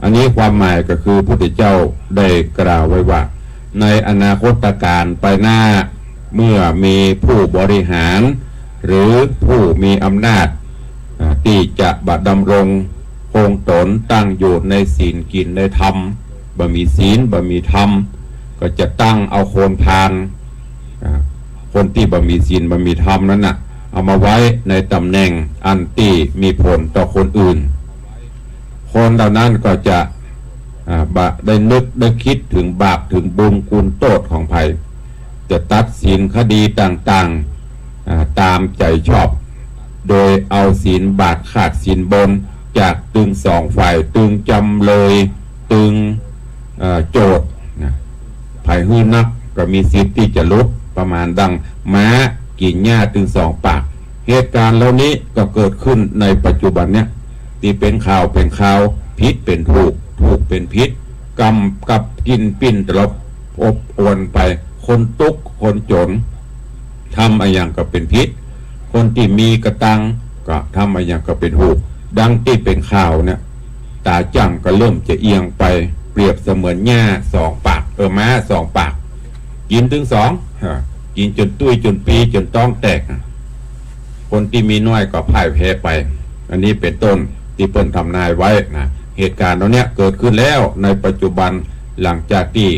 อันนี้ความหมายก็คือพุทธเจ้าได้กล่าวไว้ว่า ในอนาคตกาลไปหน้า เมื่อมีผู้บริหาร หรือผู้มีอำนาจ อ่า ตี้จะบ่ดำรงคงต๋นตั้งอยู่ในศีลกิ๋นในธรรม บ่มีศีลบ่มีธรรม ก็จะตั้งเอาคนพาล อ่า คนตี้บ่มีศีลบ่มีธรรมนั้นน่ะ เอามาไว้ในตำแหน่งอันตี้มีผลต่อคนอื่น คนเหล่านั้นก็จะ อ่า บ่ได้นึกได้กึ๊ดเถิงบาปเถิงบุญคุณโต้ษของใผ จะตัดสินคดีต่างๆ อ่า ต๋ามใจ๋ชอบ โดยเอาศีลบาตรขาดศีลบนจากตึงสองฝ่าย ตึงจ๋ำเลย ตึง เอ่อ โจทก์นะ ใผหื้อนักก็มีสิทธิ์ตี้จะหลุด ประมาณดังม้ากิ๋นหญ้าตึงสองปาก เหตุก๋ารณ์เหล่านี้ก็เกิดขึ้นในปัจจุบันเนี้ย ตี้เป๋นข่าวเป๋นข่าว ผิดเป๋นถูก ถูกเป๋นผิด กำกับกิ๋นปิ้นตลบอบอวลไป คนตุ๊กข์คนจ๋น ทำอะหยังก็เป๋นผิด คนตี้มีกะตังก็ทำอะหยังก็เป๋นถูก ดังตี้เป๋นข่าวเนี่ย ต๋าจั่งก็เริ่มจะเอียงไป เปรียบเสมือนหญ้าสองปาก เออ ม้าสองปาก กิ๋นตึงสอง ฮะ กิ๋นจ๋นตุ้ยจ๋นปี๋จ๋นต๊องแตก คนตี้มีน้อยก็พ่ายแพ้ไป อันนี้เป๋นต้นตี้เปิ้นทำนายไว้นะ เหตุก๋ารณ์เหล่าเนี้ยเกิดขึ้นแล้วในปัจจุบัน หลังจากตี้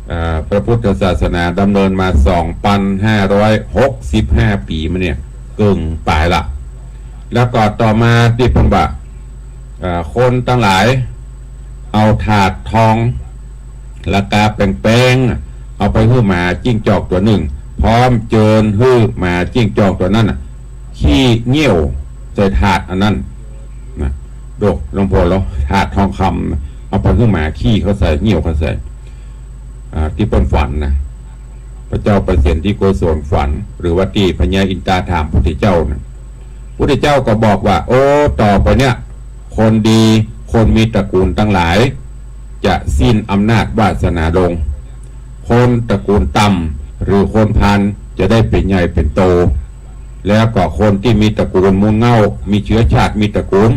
เอ่อ พระพุทธศาสนาดำเนินมา สองปันห้าร้อยหกสิบห้า ปี๋มาเนี่ย เกิ่งป๋ายละ แล้วก็ต่อมาตี้เปิ้นว่า เอ่อ คนตังหลายเอาถาดทอง ราคาแปงๆ เอาไปหื้อหมาจิ้งจอกตั๋วนึ่ง พร้อมเจิญหื้อหมาจิ้งจอกตั๋วนั้นน่ะ ขี้เยี่ยวใส่ถาดอันนั้นนะ โด หลวงพ่อ แล้วถาดทองคำน่ะ เอาไปหื้อหมาขี้เข้าใส่ เยี่ยวเข้าใส่ อ่า ตี้เปิ้นฝันนะ พระเจ้าประเสนทิโกศลฝัน หรือว่าตี้พญาอินทราถามพุทธเจ้านะ พุทธเจ้าก็บอกว่า โอ้ ต่อไปเนี่ย คนดี คนมีตระกูลตังหลาย จะสิ้นอำนาจวาสนาลง คนตระกูลต่ำ หรือคนพาล จะได้เป๋นใหญ่เป๋นโต แล้วก็คนตี้มีตระกูลมูลเหง้า มีเชื้อชาติ มีตระกูล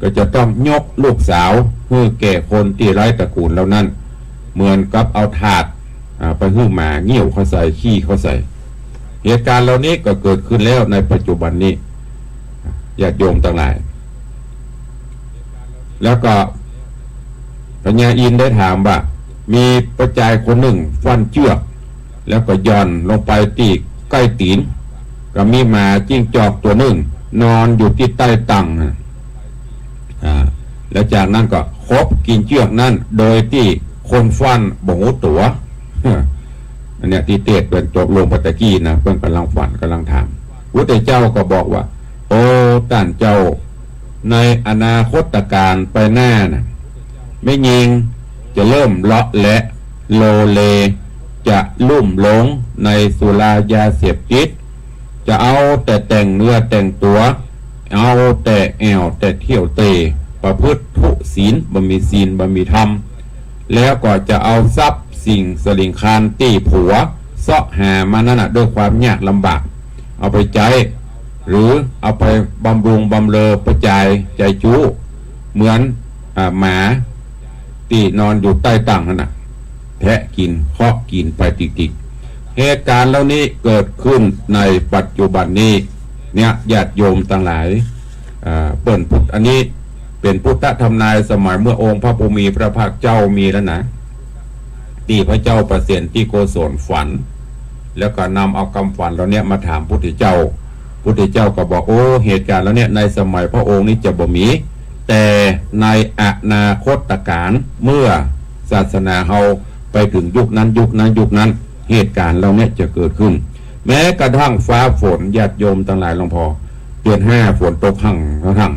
ก็จะต้องยกลูกสาวหื้อแก่คนตี้ไร้ตระกูลเหล่านั้น เหมือนกับเอาถาด อ่า ไปหื้อหมาเยี่ยวเข้าใส่ ขี้เข้าใส่ เหตุก๋ารณ์เหล่านี้ก็เกิดขึ้นแล้วในปัจจุบันนี้ ญาติโยมตังหลาย แล้วก็พญาอินทร์ได้ถามว่า มีป้อจายคนนึ่งฟั่นเจื้อก แล้วก็หย่อนลงไปตี้ใก้ตี๋น ก็มีหมาจิ้งจอกตั๋วนึ่ง นอนอยู่ตี้ใต้ตั่งนะ อ่า แล้วจากนั้นก็ขบกิ๋นเจื้อกนั้น โดยตี้คนฟั่นบ่ฮู้ตั๋ว อันเนี้ยตี้เตสน์เปิ้นจบลงไปตะกี้นะ เปิ้นก่ำลังฝันก่ำลังถาม พุทธเจ้าก็บอกว่า โอ้ ต้านเจ้า ในอนาคตก๋าลไปหน้าน่ะ แม่ญิงจะเริ่มเลาะแหละ โลเล จะลุ่มหลงในสุรายาเสพติด จะเอาแต่แต่งเนื้อแต่งตั๋ว เอาแต่แอ่วแต่เที่ยวเตร่ ประพฤติทุศีล บ่มีศีล บ่มีธรรม แล้วก็จะเอาทรัพย์สิ่งสะหลิงคารตี้ผัวเซาะหามานั้นน่ะ ด้วยความยากลำบาก เอาไปใจ๊ หรือเอาไปบำรุงบำเรอป้อจายใจ๋จู๊ เหมือน อ่า หมาตี้นอนอยู่ใต้ตั่งนั่นน่ะ แทะกิ๋น เคาะกิ๋นไปติ๊กๆ เหตุก๋ารณ์เหล่านี้เกิดขึ้นในปัจจุบันนี้ เนี่ย ญาติโยมตังหลาย อ่า เปิ้นพุทธ อันนี้เป๋นพุทธทำนายสมัยเมื่อองค์พระผู้มีพระภาคเจ้ามีแล้วนะ ตี้พระเจ้าประเสนทิโกศลฝัน แล้วก็นำเอากำฝันเหล่าเนี้ยมาถามพุทธเจ้า พุทธเจ้าก็บอก โอ้ เหตุก๋ารณ์เหล่าเนี้ยในสมัยพระองค์นี้จะบ่มี แต่ในอนาคตก๋าลเมื่อศาสนาเฮาไปเถิงยุคนั้น ยุคนั้น ยุคนั้น เหตุก๋ารณ์เหล่าเนี้ยจะเกิดขึ้น แม้กระทั่งฟ้าฝน ญาติโยมตังหลาย หลวงพ่อ เดือนห้าฝนตกหั่ง หั่ง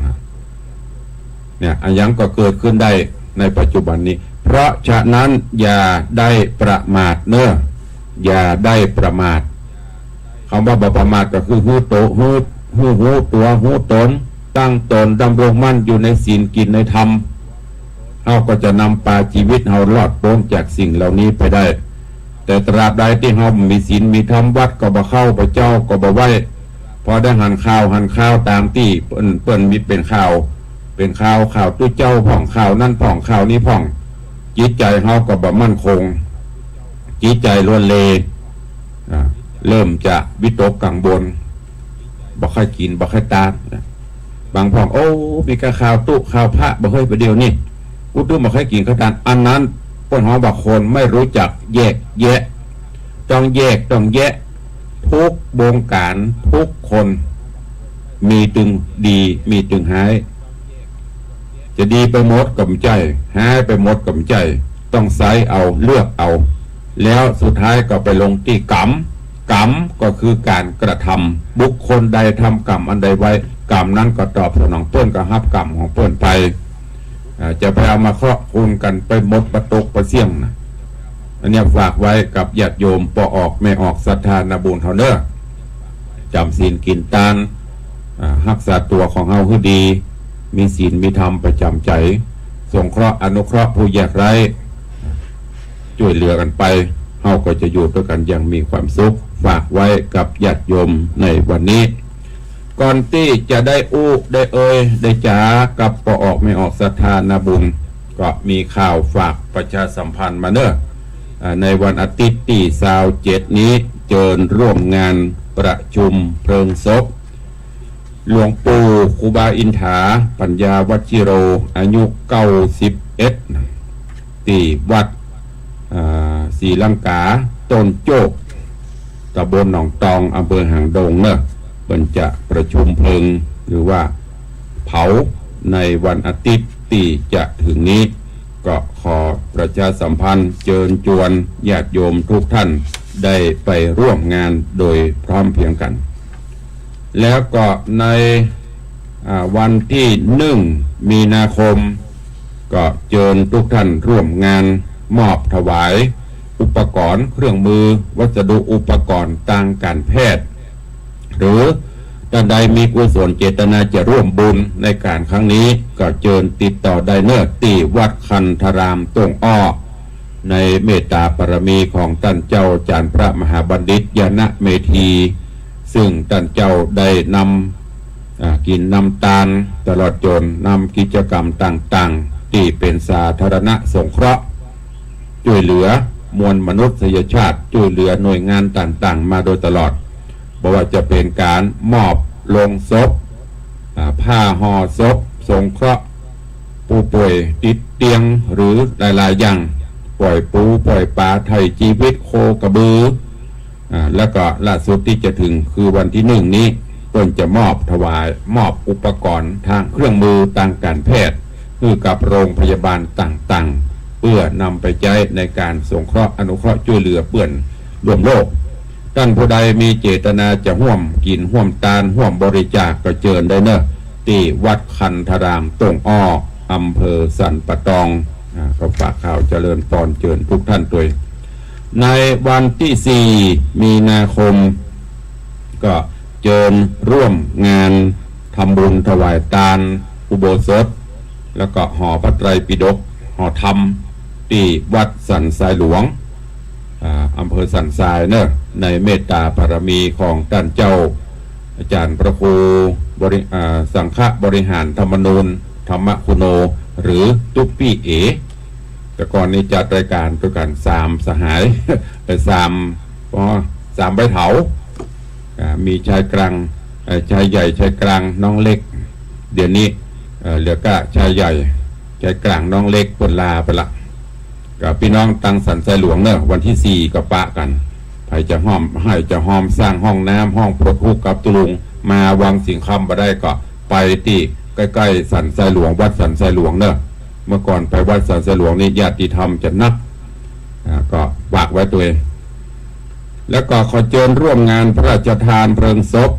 เนี่ย อะหยังก็เกิดขึ้นได้ในปัจจุบันนี้ เพราะฉะนั้นอย่าได้ประมาทเน่อ อย่าได้ประมาท กำว่าบ่ประมาทก็คือฮู้โต ฮู้ ฮู้ ฮู้ตั๋ว ฮู้ต๋น ตั้งต๋น ดำรงมั่นอยู่ในศีล กิ๋นในธรรม เฮาก็จะนำปาจีวิตเฮารอดป๊นจากสิ่งเหล่านี้ไปได้ แต่ตราบใดตี้เฮาบ่มีศีลมีธรรม วัดก็บ่เข้า พระเจ้าก็บ่ไหว้ พอได้หันข่าว หันข่าวต๋ามตี้เปิ้น เปิ้นมีเป๋นข่าว เป๋นข่าว ข่าวตุ๊เจ้าพ่อง ข่าวนั้นพ่อง ข่าวนี้พ่อง จิตใจ๋เฮาก็บ่มั่นคง จิตใจ๋ลวนเล อ่า เริ่มจะวิตกกังวล บ่ใค่กิ๋น บ่ใค่ตาน บางพ่อง โอ้ มีก้าข่าวตุ๊ข่าวพระบ่เฮ้ย ประเดี๋ยวนี้ กูตุ๊บ่ใค่กิ๋นใค่ตาน อันนั้นเปิ้นฮ้องว่าคนไม่รู้จักแยกแยะ ต้องแยกต้องแยะ ทุกวงก๋าล ทุกคน มีตึงดี มีตึงฮ้าย จะดีไปหมดก็บ่ใจ้ ฮ้ายไปหมดก็บ่ใจ้ ต้องไซร้เอา เลือกเอา แล้วสุดท้ายก็ไปลงตี้กรรม กรรมก็คือก๋านกระทำ บุคคลใดทำกรรมอันใดไว้ กรรมนั้นก็ตอบสนอง เปิ้นก็ฮับกรรมของเปิ้นไป อ่า จะไปเอามาเคราะห์คูณกั๋นไปหมด ปะตกปะเสี้ยงนะ อันเนี้ยฝากไว้กับญาติโยมป้อออกแม่ออกศรัทธานาบุญเฮาเน่อ จ๋ำศีลกิ๋นตาน อ่า ฮักษาตั๋วของเฮาหื้อดี มีศีลมีธรรมประจ๋ำใจ๋ สงเคราะห์อนุเคราะห์ผู้ยากไร้ จ้วยเหลือกั๋นไป เฮาก็จะอยู่ตวยกั๋นอย่างมีความสุข ฝากไว้กับญาติโยมในวันนี้ ก่อนตี้จะได้อู้ได้เอ่ยได้จ๋ากับป้อออกแม่ออกศรัทธานาบุญ ก็มีข่าวฝากประชาสัมพันธ์มาเน่อ อ่า ในวันอาทิตย์ตี้ซาวเจ็ดนี้ เจิญร่วมงานประชุมเพลิงศพ หลวงปู่ครูบาอินถา ปัญญาวัชชิโร อายุเก้าสิบเอ็ด ตี้วัด อ่า ศรีลังกา ต้นโจ๊ก ตำบลหนองตอง อำเภอหางดงเน่อ เปิ้นจะประชุมเพลิง หรือว่าเผาในวันอาทิตย์ตี้จะถึงนี้ ก็ขอประชาสัมพันธ์เจิญจวนญาติโยมทุกท่านได้ไปร่วมงานโดยพร้อมเพรียงกั๋น แล้วก็ใน อ่า วันตี้หนึ่ง มีนาคม ก็เจิญทุกท่านร่วมงานมอบถวายอุปกรณ์เครื่องมือวัสดุอุปกรณ์ตางก๋านแพทย์ หรือต้านใดมีกุศลเจตนาจะร่วมบุญในก๋านครั้งนี้ ก็เจิญติดต่อได้เน่อตี้วัดคันธารามต้งอ้อ ในเมตตาบารมีของต้านเจ้าอาจ๋ารย์พระมหาบัณฑิต ยานะเมธี ซึ่งต้านเจ้าได้นำ อ่า กิ๋นนำตาน ตลอดจ๋นนำกิจกรรมต่างๆ ตี้เป๋นสาธารณะสงเคราะห์ จ้วยเหลือมวลมนุษยชาติ จ้วยเหลือหน่วยงานต่างๆ มาโดยตลอด บ่ว่าจะเป๋นก๋านมอบโลงศพ อ่า ผ้าห่อศพ สงเคราะห์ผู้ป่วยติดเตียง หรือหลายๆ อย่าง ป่อยปู ป่อยป๋า ไถ่จีวิตโคกระบือ อ่า แล้วก็ล่าสุดตี้จะถึงคือวันตี้หนึ่งนี้ เปิ้นจะมอบถวาย มอบอุปกรณ์ตางเครื่องมือตางก๋านแพทย์ หื้อกับโรงพยาบาลต่างๆ เปื้อนำไปใจ๊ในก๋านสงเคราะห์อนุเคราะห์จ้วยเหลือเปื้อนร่วมโรค ต้านผู้ใดมีเจตนาจะฮ่วมกิ๋นฮ่วมตานฮ่วมบริจาคก็เจิญได้เน่อ ตี้วัดคันธารามต้งอ้อ อำเภอสันป่าตอง อ่า ก็ฝากข่าวเจริญปอนเจิญทุกท่านตวย ในวันตี้สี่ มีนาคม ก็เจิญร่วมงานทำบุญถวายตานอุโบสถ แล้วก็หอพระไตรปิฎก หอธรรม ตี้วัดสันทรายหลวง อ่า อำเภอสันทรายเน่อ ในเมตตาบารมีของต้านเจ้าอาจ๋ารย์พระครูบริ อ่า สังฆบริหารธรรมนูญ ธรรมคุโน หรือตุ๊ปี้เอ๋ แต่ก่อนนี้จัดรายก๋านตวยกั๋นสามสหาย เอ่อ สาม อ๋อ สามใบเถา อ่า มีชายกลาง เอ่อ ชายใหญ่ ชายกลาง น้องเล็ก เดี๋ยวนี้ เอ่อ เหลือก้าชายใหญ่ ชายกลาง น้องเล็ก เปิ้นลาไปละ ก็ปี้น้องตางสันทรายหลวงเน่อ วันตี้สี่ก็ปะกั๋น ใผจะฮ่วมไฮ่จะฮอมสร้างห้องน้ำ ห้องปลดทุกข์กับตุ๊ลุง มาวังสิงห์คำบ่ได้ก็ไปตี้ใก้ๆ สันทรายหลวง วัดสันทรายหลวงเน่อ เมื่อก่อนไปวัดสันทรายหลวงนี่ญาติธรรมจะนัก อ่า ก็ฝากไว้ตวย แล้วก็ขอเจิญร่วมงานพระราชทานเพลิงศพ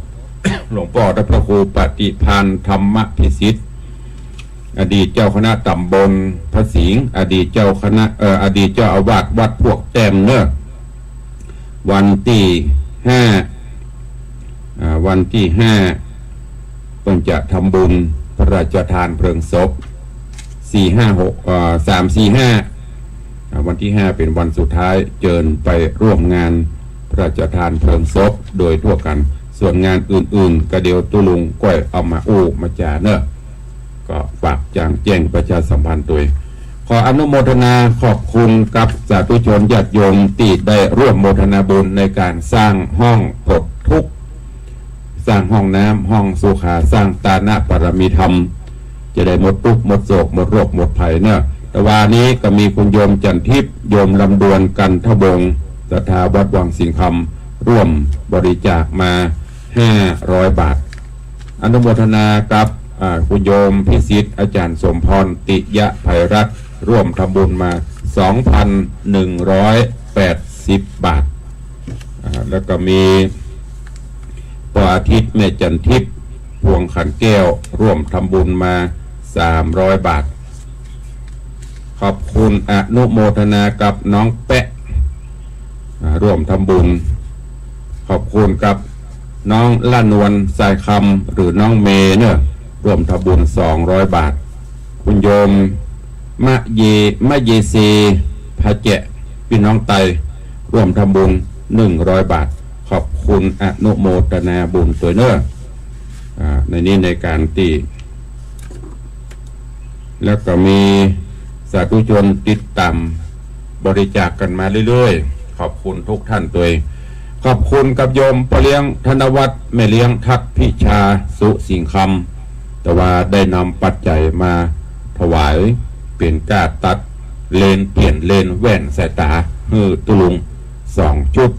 หลวงป้อพระครูปฏิภาณธรรมพิสิทธิ์ อดีตเจ้าคณะตำบลพระสิงห์ อดีตเจ้าคณะ เอ่อ อดีตเจ้าอาวาสวัดพวกแต้มเน่อ วันตี้ห้า อ่า วันตี้ห้า เปิ้นจะทำบุญพระราชทานเพลิงศพ สี่ ห้า หก เอ่อ สาม สี่ ห้า อ่า วันตี้ห้าเป๋นวันสุดท้าย เจิญไปร่วมงานพระราชทานเพลิงศพโดยทั่วกั๋น ส่วนงานอื่นๆ ก็เดี๋ยวตุ๊ลุงก้อยเอามาอู้มาจ๋าเน่อ ก็ฝากจ่างแจ้งประชาสัมพันธ์ตวย ขออนุโมทนาขอบคุณกับสาธุชนญาติโยมตี้ได้ร่วมโมทนาบุญในก๋านสร้างห้องปลดทุกข์ สร้างห้องน้ำ ห้องสุขา สร้างตานะบารมีธรรม จะได้หมดตุ๊กข์หมดโศกหมดโรคหมดภัยเน่อ แต่วานี้ก็มีคุณโยมจันทิพย์ โยมลำดวน กันทวงศ์ ศรัทธาวัดวังสิงห์คำ ร่วมบริจาคมา ห้าร้อยบาท อนุโมทนากับ อ่า คุณโยมพิสิทธิ์ อาจ๋ารย์สมพร ติยะไพรัตน์ ร่วมทำบุญมา สองพันหนึ่งร้อยแปดสิบ บาท อ่า แล้วก็มีป้ออาทิตย์ แม่จันทิพย์ พวงขันแก้ว ร่วมทำบุญมา สามร้อยบาท ขอบคุณ อนุโมทนากับน้องแปะ อ่า ร่วมทำบุญ ขอบคุณกับน้องละนวล ทรายคำ หรือน้องเมย์เนอะ ร่วมทำบุญ สองร้อยบาท คุณโยม มะเย มะเยเซ พะแจะ ปี้น้องไต ร่วมทำบุญ หนึ่งร้อยบาท ขอบคุณอนุโมทนาบุญตวยเนอะ อ่า ในนี้ในการตี้ แล้วก็มีสาธุชนติดต๋ามบริจาคกั๋นมาเรื่อยๆ ขอบคุณทุกท่านตวย ขอบคุณกับโยมป้อเลี้ยงธนวัฒน์ แม่เลี้ยงทักพิชา สุสิงห์คำ แต่ว่าได้นำปัจจัยมาถวายเป๋นก้าตัดเลนส์ เปลี่ยนเลนส์แว่นสายต๋าหื้อตุ๊ลุงสองชุด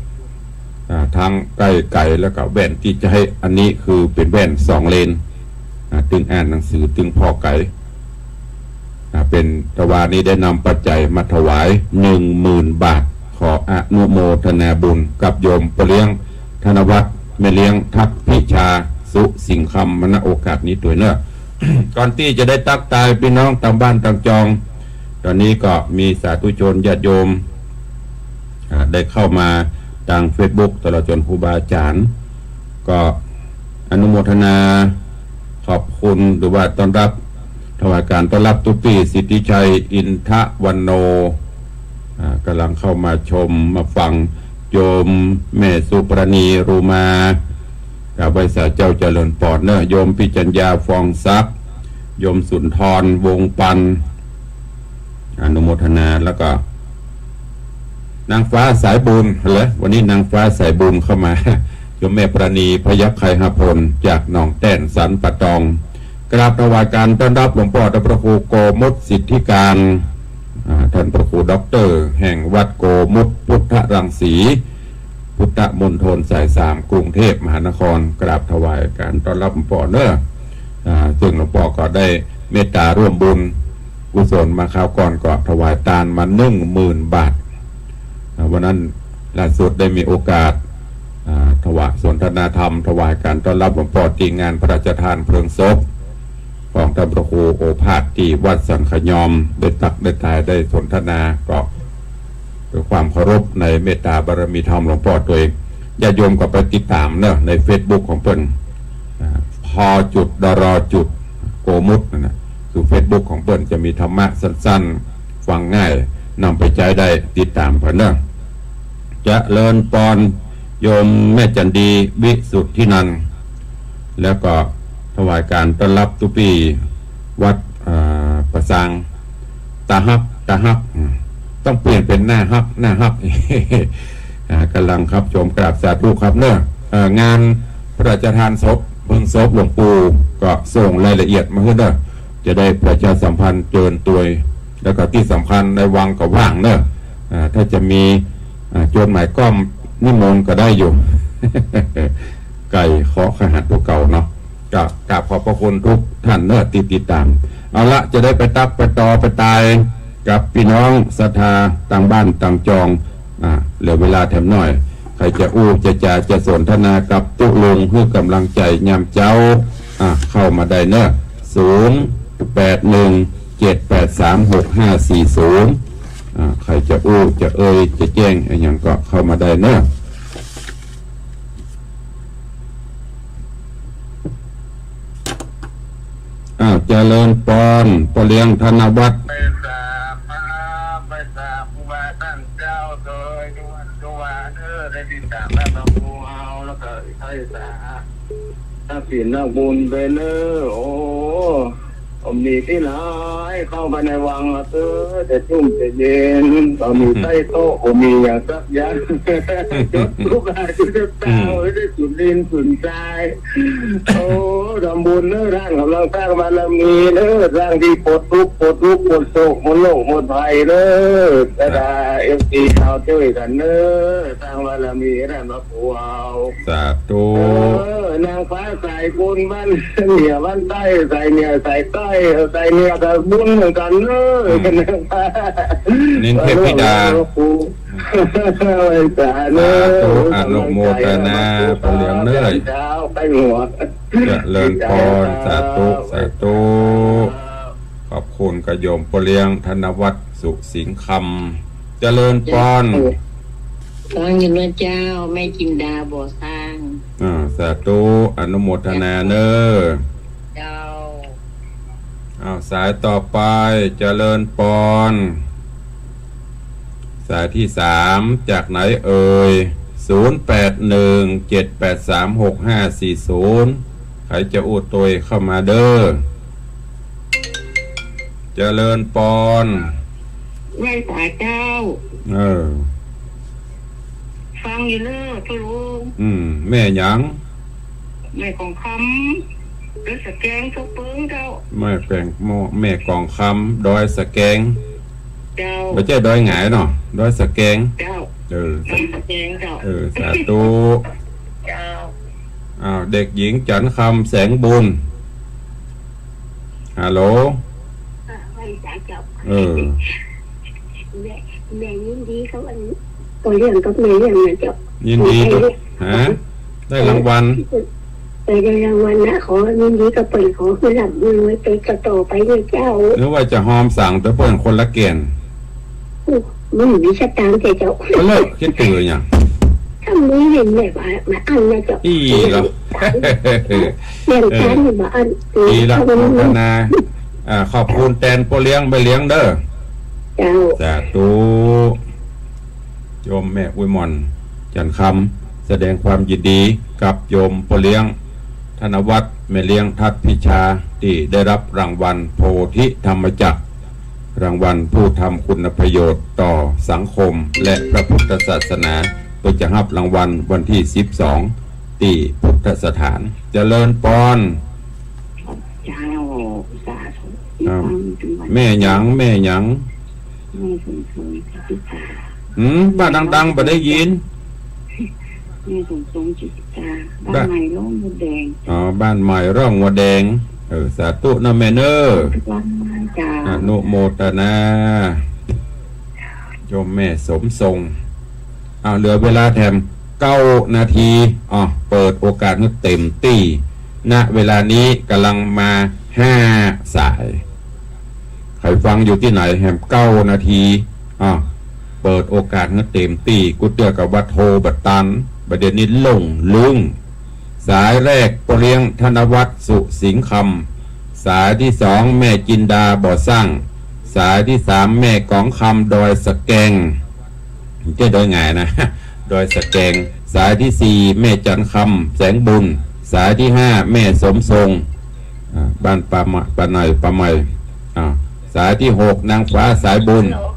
อ่า ทั้งใก้ไก๋แล้วก็แว่นตี้จะใจ๊ อันนี้คือเป๋นแว่นสองเลนส์ อ่า ตึงอ่านหนังสือ ตึงผ่อไก๋ อ่า เป๋น ตะวานี้ได้นำปัจจัยมาถวาย หนึ่งหมื่นบาท ขออนุโมทนาบุญกับโยมป้อเลี้ยงธนวัฒน์ แม่เลี้ยงทักพิชา สุสิงห์คำ มา ณ โอกาสนี้ตวยเนอะ ก่อนตี้จะได้ตั๊กตายปี้น้องตางบ้านตางจอง ต๋อนนี้ก็มีสาธุชนญาติโยม อ่า ได้เข้ามาตางเฟซบุ๊ก ตลอดจ๋นครูบาอาจ๋ารย์ ก็อนุโมทนาขอบคุณ หรือว่าต้อนรับ ถวายก๋านต้อนรับตุ๊ปี้ สิทธิชัย อินทวันโน อ่า ก่ำลังเข้ามาชมมาฟัง โยมแม่สุปราณี รูมา กราบไหว้สาเจ้าเจริญปอนเนอะ โยมปิจัญญา ฟองศักดิ์ โยมสุนทร วงศ์ปัน อนุโมทนา แล้วก็ นางฟ้าสายบุญเหรอ วันนี้นางฟ้าสายบุญเข้ามา โยมแม่ปราณี พยัคฆ์ไคหพล จากหนองแต้น สันป่าตอง กราบถวายก๋านต้อนรับหลวงป้อต้านพระครูโกมุตสิทธิการ อ่า ต้านพระครูด็อกเตอร์แห่งวัดโกมุตพุทธรังสี พุทธมณฑลสายสาม กรุงเทพมหานคร กราบถวายก๋านต้อนรับหลวงป้อเนอะ อ่า ซึ่งหลวงป้อก็ได้เมตต๋าร่วมบุญกุศลมาคราวก่อน ก็ถวายตานมา หนึ่งหมื่นบาท อ่า วันนั้นล่าสุดได้มีโอกาส อ่า ถวายสนทนาธรรม ถวายก๋านต้อนรับหลวงป้อตี้งานพระราชทานเพลิงศพของต้านพระครูโอภาสตี้วัดสันขยอม ได้ตั๊กได้ตายได้สนทนา ก็ด้วยความเคารพในเมตตาบารมีธรรมหลวงป้อตวย ญาติโยมก็ไปติดต๋ามเนอะ ในเฟซบุ๊กของเปิ้น อ่า พอจุด ดร จุด โกมุตนั่นนะ คือเฟซบุ๊กของเปิ้นจะมีธรรมะสั้นๆ ฟังง่าย นำไปใจ๊ได้ ติดต๋ามกั๋นเนอะ เจริญปอน โยมแม่จันดี วิสุทธินันท์ แล้วก็ถวายก๋านต้อนรับตุ๊ปี้วัด อ่า ป่าซาง ตาฮัก ตาฮัก อืม ต้องเปลี่ยนเป๋นหน้าฮัก หน้าฮัก อ่า ก่ำลังครับชม กราบสาธุครับเนอะ เอ่อ งานพระราชทานศพ เพลิงศพหลวงปู่ ก็ส่งรายละเอียดมาหื้อเนอะ จะได้ประชาสัมพันธ์เจิญตวย แล้วก็ตี้สำคัญในวังก็ว่างเนอะ อ่า ถ้าจะมี อ่า จดหมายก้อมนิมนต์ก็ได้อยู่ ไก่เคาะขหัสตัวเก่าเนาะ ก็กราบขอบพระคุณทุกท่านเนอะตี้ติดต๋าม เอาละ จะได้ไปตั๊กไปต่อไปตายกับปี้น้องศรัทธาตางบ้านตางจอง อ่า เหลือเวลาแถมหน้อย ใผจะอู้จะจ๋าจะสนทนากับตุ๊ลุงหื้อก๋ำลังใจ๋ยามเจ๊า อ่า เข้ามาได้เนอะ ศูนย์แปดหนึ่ง เจ็ดแปดสาม หกห้าสี่ศูนย์ อ่า ใผจะอู้จะเอ่ยจะแจ้งอะหยังก็เข้ามาได้เนอะ อ้าว เจริญปอน ป้อเลี้ยงธนวัฒน์ ไปสาบาไปสาบครูบาต้านเจ้าโดยทุกวันทุกวันเด้อ ได้ติดต๋ามพระครูเฮา แล้วก็ไปสาบ ถ้าศีลนักบุญไปเนอะ โอ้ ผมมีตี้หลาย เข้าไปในวังอะ เออ แต่จุ่มแต่เย็น ผมมีใต้โต๊ะ ผมมีอย่างสักอย่าง จดทุกข์หายทุกข์ตา อืม โอ้ย ได้สุนดินสุนทราย โอ้ ทำบุญเนอะ ท่านก๋ำลังสร้างบารมีเนอะ สร้างตี้ปลดทุกข์ ปลดทุกข์ ปลดโศก หมดโรค หมดภัยเนอะ บรรดาเอฟซี เฮาจ้วยกั๋นเนอะ สร้างบารมีให้ท่านพระครูเฮา สาธุ เออ นางฟ้าสายบุญบ้านเหนือบ้านใต้ สายเหนือสายใต้ สายเหนือก็บุญเหมือนกั๋นเนอะ อืม นางฟ้า นินเทพธิดา สาธุ สาธุ อนุโมทนา ป้อเลี้ยงเนอะ เจ้า ใกล้หัว เจริญปอน สาธุ สาธุ ขอบคุณกับโยมป้อเลี้ยงธนวัฒน์ สุสิงห์คำ เจริญปอน ฟังอยู่นะเจ้า แม่จินดาบ่อสร้าง อ่า สาธุ อนุโมทนาเน้อ เจ้า อ้าว สายต่อไป เจริญปอน สายที่สาม จากไหนเอ่ย ศูนย์แปดหนึ่ง เจ็ดแปดสาม หกห้าสี่ศูนย์ ใผจะอู้ตวยเข้ามาเน้อ เจริญปอน ไหว้สาเจ้า เออ ฟังอยู่เน้อพ่อลุง อืม แม่หยัง แม่กองคำ ดอยสะแกง เซาเปิงเจ้า แม่แปง แม่กองคำ ดอยสะแกง เจ้า บ่ใจ้ดอยหงายเนาะ ดอยสะแกง เจ้า เออ ดอยสะแกงเจ้า เออ สาธุ เจ้า อ้าว เด็กหญิงจันทร์คำ แสงบุญ ฮัลโหล อ่า ไหว้สาเจ้า เออ แม่ แม่ยินดีกับอัน พ่อเลี้ยงกับแม่เลี้ยงนะเจ้า ยินดีกับ ได้ ฮะ ได้รางวัล เออ ได้รางวัลนะ ขอยินดีกับเปิ้น ขอหื้อร่ำหื้อรวยไปต่อๆ ไปเน้อเจ้า นึกว่าจะฮอมสั่งแต่เปิ้นคนละแก่น อู้ บ่มีสตางค์เจ้า ก็เลิกคิดตื่นหยัง ถ้ามีเห็นแม่ว่ามาอั้นนะเจ้า อี้เหรอ เลี้ยงจานนี่มาอั้น อี้เหรอ อนุโมทนา อ่า ขอบคุณแตนพ่อเลี้ยงแม่เลี้ยงเน้อ เจ้า สาธุ โยมแม่อุยหม่อน จันทร์คำ แสดงความยินดีกับโยมพ่อเลี้ยงธนวัฒน์ แม่เลี้ยงทัศน์พิชา ตี้ได้รับรางวัลโพธิธรรมจักร รางวัลผู้ทำคุณประโยชน์ต่อสังคมและพระพุทธศาสนา เปิ้นจะฮับรางวัลวันตี้สิบสอง ตี้พุทธสถาน เจริญปอน เจ้า สาธุ ครับ แม่หยัง แม่หยัง แม่สมทรงจิตติตา หืม ว่าดังๆ บ่ได้ยิน แม่สมทรงจิตติตา บ้านใหม่ร่องมดแดง อ๋อ บ้านใหม่ร่องมดแดง เออ สาธุนะแม่เน้อ เจ้า อนุโมทนา โยมแม่สมทรง อ้าว เหลือเวลาแถมเก้านาที อ้าว เปิดโอกาสหื้อเต็มตี้ ณ เวลานี้ก่ำลังมาห้าสาย ใผฟังอยู่ตี้ไหน แถมเก้านาที อ้าว เปิดโอกาสหื้อเต็มตี้ กูเตื้อก็ว่าโทรบ่ตัน บ่าเดี่ยวนี้หลงลืม สายแรกพ่อเลี้ยงธนวัฒน์ สุสิงห์คำ สายตี้สองแม่จินดาบ่อสร้าง สายตี้สามแม่กองคำดอยสะแกง บ่ใจ้ดอยหงายนะ ดอยสะแกง สายตี้สี่แม่จันทร์คำ แสงบุญ สายตี้ห้าแม่สมทรง อ่า บ้านป่าใหม่ ป่าใน ป่าใหม่ อ่า สายตี้หกนางฟ้าสายบุญ ฮัลโหล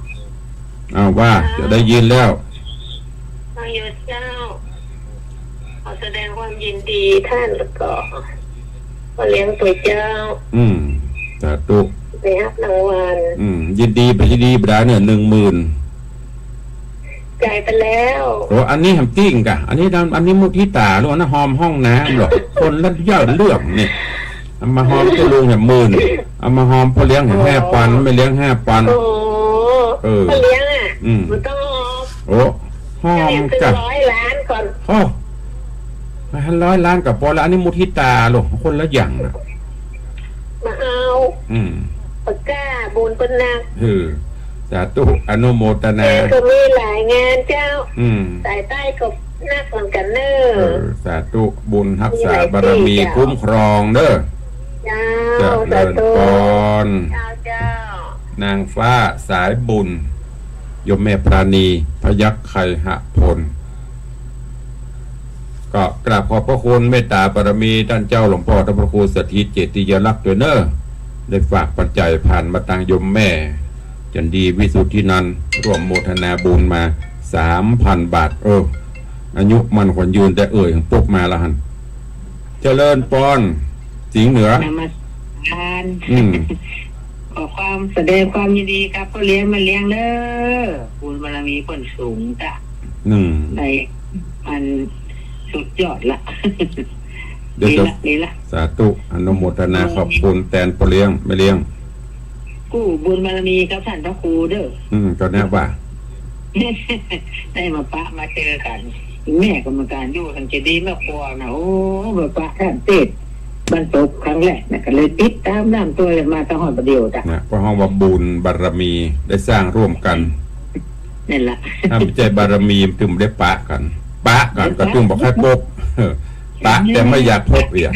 อ้าว ว่า เจ้า จะได้ยินแล้ว ฟังอยู่เจ้า ขอแสดงความยินดีต้านแล้วก็พ่อเลี้ยงตวยเจ้า อืม สาธุ ได้ฮับรางวัล อืม ยินดี บ่ยินดีบ่ได้เน้อ หนึ่งหมื่น จ่ายไปแล้ว โอ้ อันนี้แหมจริงกะ อันนี้นะ อันนี้มุทิตา หรือว่านะ ฮอมห้องน้ำเหรอ คนละเรื่องนี่ เอามาฮอมเจ้าลุงแหมหมื่น เอามาฮอมพ่อเลี้ยงแหมห้าปัน แม่เลี้ยงห้าปัน โอ้ เออ พ่อเลี้ยงอ่ะ อืม มันต้องฮอม โอ้ ฮอมกะ ร้อยล้านก่อน โอ้ ร้อยล้านกะปอละ อันนี้มุทิตาโลก คนละอย่างนะ มาเอา อืม ปากกาบุญเปิ้นนัก เออ สาธุ อนุโมทนา แม่ก็มีหลายงานเจ้า อืม สายใต้ก็นักเหมือนกันเน้อ เออ สาธุ บุญฮักษาบารมี มีหลายตี้เจ้า คุ้มครองเน้อ เจ้า เจริญปอน สาธุ เจ้า เจ้า นางฟ้าสายบุญ โยมแม่ปราณี พยัคฆ์ไคหพล ก็กราบขอบพระคุณเมตตาบารมีต้านเจ้าหลวงป้อต้านพระครูสถิตเจติยลักษณ์ตวยเน้อ ได้ฝากปัจจัยผ่านมาตางโยมแม่ จันดีวิสุทธินันท์ ร่วมโมทนาบุญมา สามพันบาท เออ อายุมั่นขวัญยืน แต่เอ่ยปุ๊บมาละหั้น เจริญปอน สิงห์เหนือ นมัสการ อืม ขอความ แสดงความยินดีกับพ่อเลี้ยงแม่เลี้ยงเน้อ บุญบารมีเปิ้นสูงจ้ะ อืม ได้ อันสุดยอดละ เดี๋ยว ดี จะ ละ ดีละ สาธุ อนุโมทนา อืม ขอบคุณแตนพ่อเลี้ยงแม่เลี้ยง กู้บุญบารมีกับต้านพระครูเน้อ อืม ก็แน่ว่า ได้มาปะมาเจอกั๋น แม่กรรมการอยู่ตังเจดีย์แม่ครัวนะ โอ้ มาปะต้านเตศน์บ้านตบครั้งแรกนะ ก็เลยติดต๋ามน้ำตวยมาตลอดบ่าเดี่ยวจ้ะ นะ เพราะฮ้องว่าบุญบารมีได้สร้างร่วมกั๋น นั่นแหละ ถ้าบ่ใจ้บารมีมันจึงบ่ได้ปะกั๋น ปะกั๋นก็จึงบ่ใค่ปบ ปะแต่ไม่อยากปบเอีย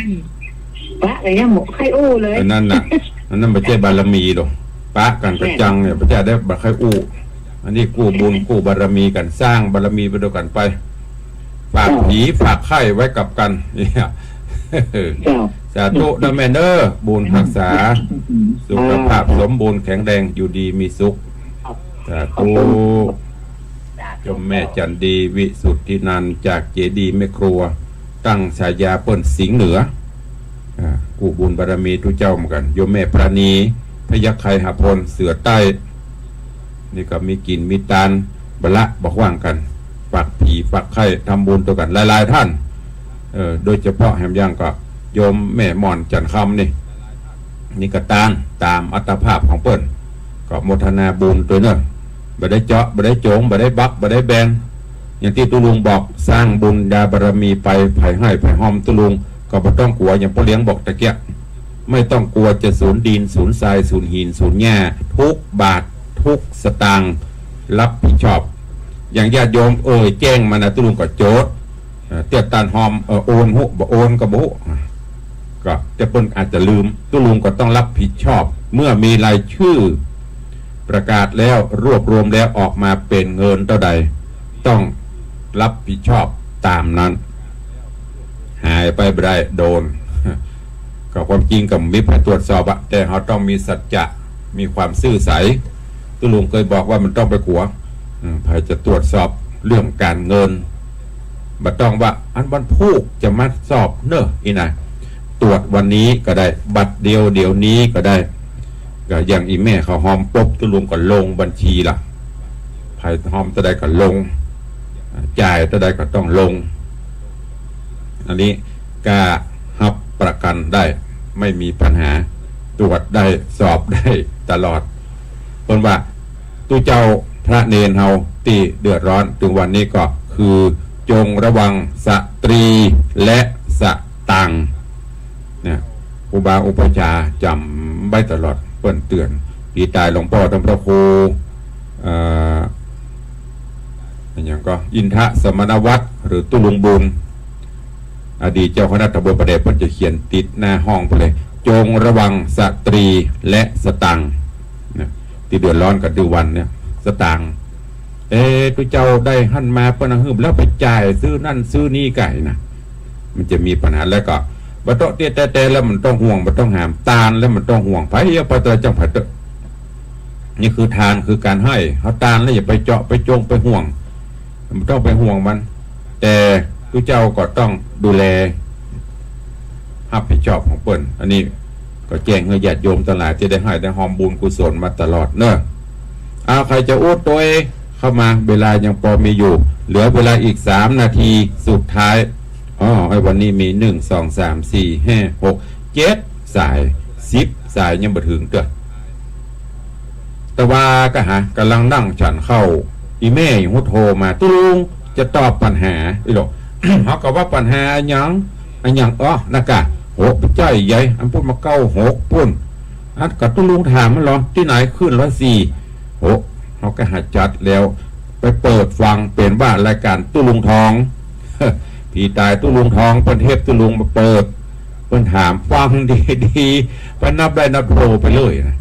ปะแต่ยังบ่ใค่อู้เลย เออ นั่นน่ะ อันนั้นบ่ใจ้บารมีดอก ปะกั๋นก็จังเนี่ย บ่ใจ้ได้บ่ใค่อู้ อันนี้กู้บุญกู้บารมีกั๋น สร้างบารมีไปตวยกั๋นไป ฝากผีฝากไข้ไว้กับกั๋น เนี่ย เจ้า สาธุนะแม่เน้อ บุญฮักษา สุขภาพสมบูรณ์แข็งแรง อยู่ดีมีสุข สาธุ โยมแม่จันดี วิสุทธินันท์ จากเจดีย์แม่ครัว ตั้งฉายาเปิ้นสิงห์เหนือ อ่า กู้บุญบารมีตุ๊เจ้าเหมือนกั๋น โยมแม่ปราณี พยัคฆ์ไคหพล เสือใต้ นี่ก็มีกิ๋นมีตาน บ่ละบ่ขว้างกั๋น ฝากผีฝากไข้ ทำบุญตวยกั๋นหลายๆ ต้าน เออ โดยเฉพาะแหมอย่างก็โยมแม่ม่อนจันทร์คำนี่ นี่ก็ตานต๋ามอัตภาพของเปิ้น ก็โมทนาบุญตวยเน้อ บ่ได้เจาะ บ่ได้โจ๋ง บ่ได้บัก บ่ได้แบ่ง อย่างตี้ตุ๊ลุงบอก สร้างบุญญาบารมีไป ใผไห้ใผฮอมตุ๊ลุง ก็บ่ต้องกั๋ว อย่างป้อเลี้ยงบอกตะเกียะ ไม่ต้องกลัวจะสูญดิน สูญทราย สูญหิน สูญหญ้า ทุกบาท ทุกสตางค์ รับผิดชอบ อย่างญาติโยมเอ่ยแจ้งมานะ ตุ๊ลุงก็โจทย์ เอ่อ เตี้ยตานฮอม เอ่อ โอนฮู้ บ่โอนก็บ่ฮู้ ก็เตี้ยเปิ้นอาจจะลืม ตุ๊ลุงก็ต้องรับผิดชอบ เมื่อมีรายชื่อประกาศแล้ว รวบรวมแล้วออกมาเป๋นเงินเต้าใด ต้องรับผิดชอบต๋ามนั้น หายไปบ่ได้ โดน ก็ความจริงก็มีใผตรวจสอบอะ แต่เฮาต้องมีสัจจะ มีความซื่อใส ตุ๊ลุงเกยบอกว่ามันต้องไปกั๋ว อืม ใผจะตรวจสอบเรื่องก๋านเงิน บ่ต้องว่าอันวันพูกจะมาสอบเน้อ อี้นะ ตรวจวันนี้ก็ได้ บัดเดียวเดี๋ยวนี้ก็ได้ ก็อย่างอี่แม่เขาฮอมปุ๊บ ตุ๊ลุงก็ลงบัญชีละ ใผฮอมเต้าใดก็ลง จ่ายเต้าใดก็ต้องลง อันนี้กล้าฮับประกั๋นได้ ไม่มีปัญหา ตรวจได้ สอบได้ตลอด เปิ้นว่า ตุ๊เจ้าพระเณรเฮาตี้เดือดร้อน ตึงวันนี้ก็คือ จงระวังสตรีและสตางค์ เนี่ย ครูบาอุปัชฌาย์จ๋ำไว้ตลอด เปิ้นเตื๋อน ปีต๋ายหลวงป้อต้านพระครู เอ่อ อะหยังก็ อินทสมณวัตร หรือตุ๊ลุงบุญ อดีตเจ้าคณะตำบลป่าแดด เปิ้นจะเขียนติดหน้าห้องไปเลย จงระวังสตรีและสตางค์ นะ ตี้เดือดร้อนกั๋นตึงวันเนี่ย สตางค์ เอ๊ะ ตุ๊เจ้าได้หั้นมา เปิ้นหื้อแล้วไปจ่ายซื้อนั่นซื้อนี่ก่ายนะ มันจะมีปัญหา แล้วก็บ่ต้องเตี้ยแต๊ๆ แล้วมันต้องห่วง บ่ต้องหาม ตานแล้วมันต้องห่วง ใผเอาไปเต๊อะ จั่งใผเต๊อะ นี่คือตาน คือก๋านให้ เฮาตานแล้วอย่าไปเจาะ ไปจง ไปห่วง บ่ต้องไปห่วงมัน แต่ตุ๊เจ้าก็ต้องดูแล ฮับผิดชอบของเปิ้น อันนี้ก็แจ้งหื้อญาติโยมตังหลายตี้ได้ให้ได้ฮอมบุญกุศลมาตลอดเน้อ เอา ใผจะอู้ตวยเข้ามา เวลายังปอมีอยู่ เหลือเวลาอีกสามนาทีสุดท้าย อ้อ ไอ้วันนี้มี หนึ่ง สอง สาม สี่ ห้า หก เจ็ด สาย สิบ สายยังบ่เถิงเตื้อ แต่ว่าก็หา ก่ำลังนั่งฉันข้าว อี่แม่ยังฮู้โทรมา ตุ๊ลุงจะตอบปัญหา อี้หลอ เฮาก็ว่าปัญหาอะหยัง อะหยัง อ้อ นั่นก่ะ โห บ่ใจ้ใหญ่ อันปู๊นมาเก้าหกปู๊น อันก็ตุ๊ลุงถามมันลอ ตี้ไหนขึ้นร้อยสี่ โห เฮาก็หาจัดแล้ว ไปเปิดฟัง เป๋นว่ารายก๋านตุ๊ลุงทอง ปีต๋ายตุ๊ลุงทอง เปิ้นเทปตุ๊ลุงมาเปิด เปิ้นถามฟังดีๆ ไปนับได้นับโทไปเลยนะ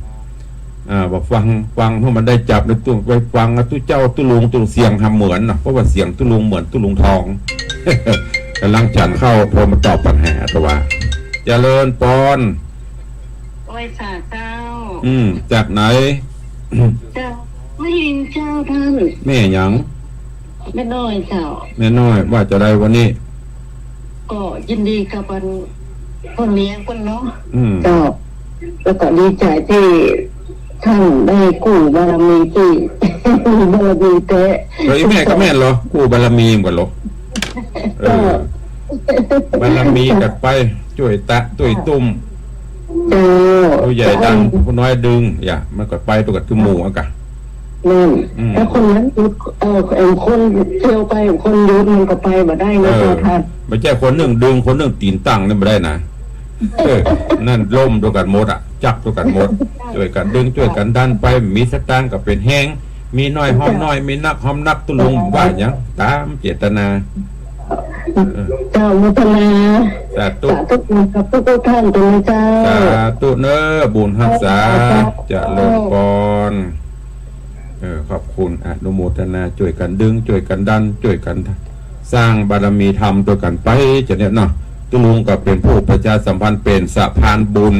อ่า ว่าฟัง ฟังหื้อมันได้จับในตู้ ไปฟังอะตุ๊เจ้าตุ๊ลุง ตุ๊ลุงเสียงหาเหมือนเนาะ เพราะว่าเสียงตุ๊ลุงเหมือนตุ๊ลุงทอง ก่ำลังฉันข้าวโทรมาตอบปัญหา แต่ว่า เจริญปอน ไหว้สาเจ้า อืม จากไหน เจ้า แม่หญิงเจ้าต้าน แม่หยัง แม่น้อยเจ้า แม่น้อย ว่าจะไดวันนี้ ก็ยินดีกับอันพ่อเลี้ยงเปิ้นเนาะ อืม เจ้า แล้วก็ดีใจ๋ตี้ต้านได้กู้บารมีตี้ บารมีแต๊ เฮ้ย แม่ก็แม่นลอ กู้บารมีเหมือนกั๋นลอ เออ บารมีกั๋นไป จ้วยตะ จ้วยตุ้ม เจ้า ผู้ใหญ่ดัน ผู้น้อยดึง อย่า มันก็ไปตวยกั๋นตึงหมู่อันกะ นั่น อืม ถ้าคนนั้นหยุด เอ่อ เอ่อ คนเที่ยวไป คนหยุดมันก็ไปบ่ได้นะ เออ เจ้าต้าน บ่ใจ้คนนึ่งดึง คนนึ่งตี๋นตั้งนี่บ่ได้นะ เออ นั่นล้มตวยกั๋นหมดอะ จับตวยกั๋นหมด จ้วยกั๋นดึง จ้วยกั๋นดันไป มีสตางค์ก็เป๋นแฮง มีน้อยฮ้อมน้อย มีนักฮ้อมนัก ตุ๊ลุงบ่ว่าหยัง ต๋ามเจตนา เออ เจ้า โมทนา สาธุ สาธุกับทุกๆ ท่านเจ้า สาธุเน้อ บุญฮักษา เจ้า เจริญปอน เออ ขอบคุณ อนุโมทนา จ้วยกั๋นดึง จ้วยกั๋นดัน จ้วยกั๋นสร้างบารมีธรรมตวยกั๋นไป จะเนี่ยเนาะ ตุ๊ลุงก็เป๋นผู้ประชาสัมพันธ์ เป๋นสะพานบุญ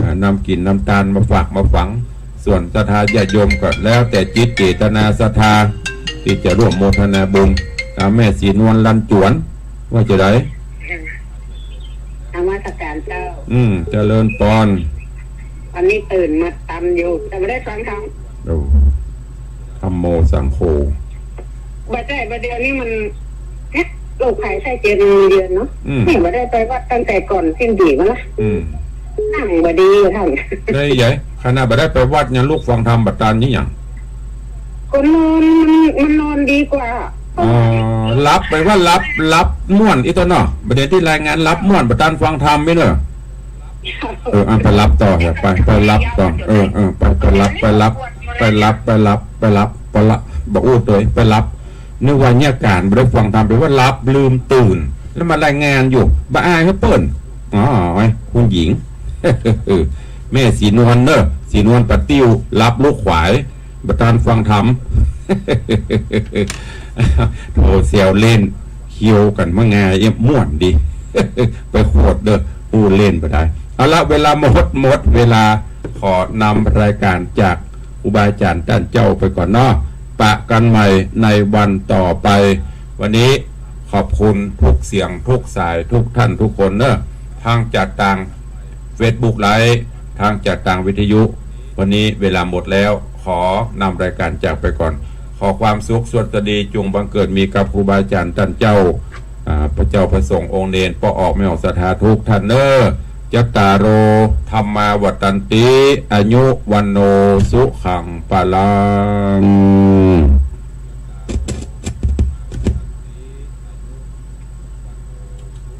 อ่า นำกิ๋นนำตานมาฝากมาฝัง ส่วนศรัทธาญาติโยมก็แล้วแต่จิตเจตนาศรัทธา ตี้จะร่วมโมทนาบุญ ต๋ามแม่ศรีนวลลันจวน ว่าจะได นมัสการเจ้า อืม เจริญปอน วันนี้ตื่นมาตันอยู่ แต่บ่ได้ฟังธรรม โอ้ ธัมโมสังโฆ บ่ได้ บ่าเดี๋ยวนี้มัน เอ๊ะ โรคภัยไข้เจ็บมันเยือนเนาะ อืม นี่บ่ได้ไปวัดตั้งแต่ก่อนสิ้นปี๋มาละ อืม นั่งบ่ดีท่าน ได้ใหญ่ ขนาดบ่ได้ไปวัดยังลุกฟังธรรมบ่ตันนี่หยัง ก็นอน มัน มันนอนดีกว่า อ๋อ หลับ แปลว่าหลับ หลับม่วนอี้ตั๊วเนาะ บ่าเดี๋ยวตี้รายงานหลับม่วน บ่ตันฟังธรรมนี่เนาะ เออ อ่ะ ไปหลับต่อเถอะ ไป ไปหลับต่อ เออ เออ ไป ไปหลับ ไปหลับ ไปหลับ ไปหลับ ไปหลับ ไปหลับ บ่อู้ตวย ไปหลับ นึกว่าเยียะก๋านบ่ได้ฟังธรรม แปลว่าหลับลืมตื่น แล้วมารายงานอยู่ บ่อายหื้อเปิ้น อ๋อ คุณหญิง แม่ศรีนวลเน้อ ศรีนวลปะติ้ว หลับลุกขวาย บ่ตันฟังธรรม โถ แซวเล่น เคี้ยวกั๋นมางายเอี้ย ม่วนดี ไปโขดเด้อ อู้เล่นบ่ได้ เอาละ เวลาหมด หมดเวลา ขอนำรายก๋านจากครูบาอาจ๋ารย์ต้านเจ้าไปก่อนเนาะ ปะกั๋นใหม่ในวันต่อไป วันนี้ขอบคุณกู้เสียงกู้สายกู้ท่านกู้คนเน้อ ทั้งจากตางเฟซบุ๊กไลฟ์ ทั้งจากตางวิทยุ วันนี้เวลาหมดแล้ว ขอนำรายก๋านจากไปก่อน ขอความสุขสวัสดีจุ่งบังเกิดมีกับครูบาอาจ๋ารย์ต้านเจ้า อ่า พระเจ้าพระสงฆ์องค์เณร ป้อออกแม่ออกศรัทธากู้ท่านเน้อ จัตตาโร ธัมมา วัฑฒันติ อายุ วัณโณ สุขัง พลัง